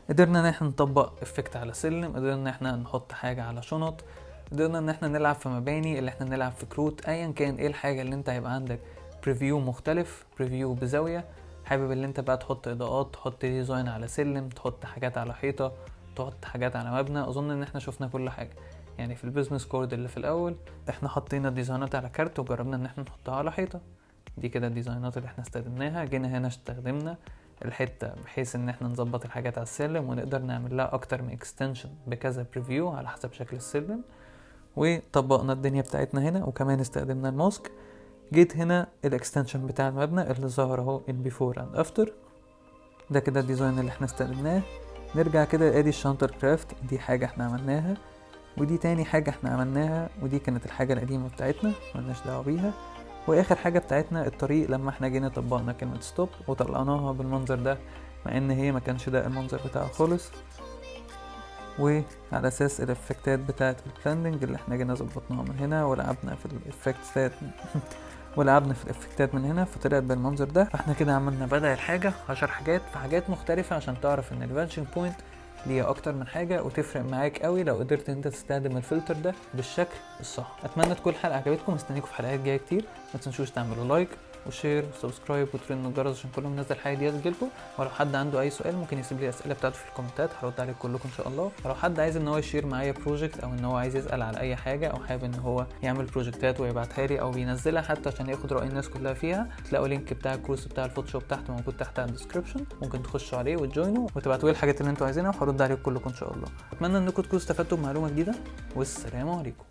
[SPEAKER 1] قدرنا ان احنا نطبق effect على سلم، قدرنا ان احنا نحط حاجة على شنط، قدرنا ان احنا نلعب في مباني، اللي احنا نلعب في كروت، ايا كان ايه الحاجة اللي انت هيبقى عندك preview مختلف، preview بزاوية، حابب اللي انت بقى تحط اضاءات، تحط design على سلم، تحط حاجات على حيطة، تحط حاجات على مبنى. اظن ان احنا شفنا كل حاجة. يعني في ال business card اللي في الاول احنا حطينا design ات على كارت وجربنا ان احنا نحطها على حيطة، دي كده ال design ات اللي احنا استخدمناها. جينا هنا استخدمنا الحتة بحيث ان احنا نظبط الحاجات على السلم ونقدر نعمل لها اكتر من extension بكذا preview على حسب شكل السلم، وطبقنا الدنيا بتاعتنا هنا، وكمان استخدمنا ال mask. جيت هنا ال extension بتاع المبنى اللي ظهر اهو ال before and after، ده كده ال design اللي احنا استخدمناه. نرجع كده ادي الشنطة ال craft، دي حاجة احنا عملناها، ودي تاني حاجة احنا عملناها، ودي كانت الحاجة القديمة بتاعتنا ملناش دعوة بيها. واخر حاجة بتاعتنا الطريق لما احنا جينا طبقنا كلمة stop وطلعناها بالمنظر ده، مع ان هي ما كانش ده المنظر بتاعها خالص. وعلى اساس ال effect ات بتاعت ال blending اللي احنا جينا ظبطناها من هنا ولعبنا في ال effect ات ولعبنا في ال effect ات من هنا، فطلعت بالمنظر ده. فاحنا كده عملنا بدل الحاجة 10 حاجات في حاجات مختلفة عشان تعرف ان ال vanishing point ليها اكتر من حاجة وتفرق معاك قوي لو قدرت انت تستخدم الفلتر ده بالشكل الصح. اتمنى تكون الحلقة عجبتكم، مستنيكم في حلقات جاية كتير. ما تنسوش تعملوا like و share و subscribe وترنوا الجرس عشان كل ما ننزل حاجة جديدة تجيلكم. ولو حد عنده اي سؤال ممكن يسيب لي الاسئلة بتاعته في ال comment ات، هرد عليكم كلكم ان شاء الله. ولو حد عايز ان هو ي share معايا project او ان هو عايز يسال على اي حاجة او حابب ان هو يعمل project ات ويبعتها لي او بينزلها حتى عشان ياخد راي الناس كلها فيها، تلاقوا link بتاع ال course بتاع ال Photoshop تحت موجود تحت على ال description، ممكن تخشوا عليه وت join وا وتبعتوا لي الحاجات اللي انتوا عايزينها وهرد عليكم كلكم ان شاء الله. اتمنى انكم تكونوا استفدتوا بمعلومة جديدة، والسلام عليكم.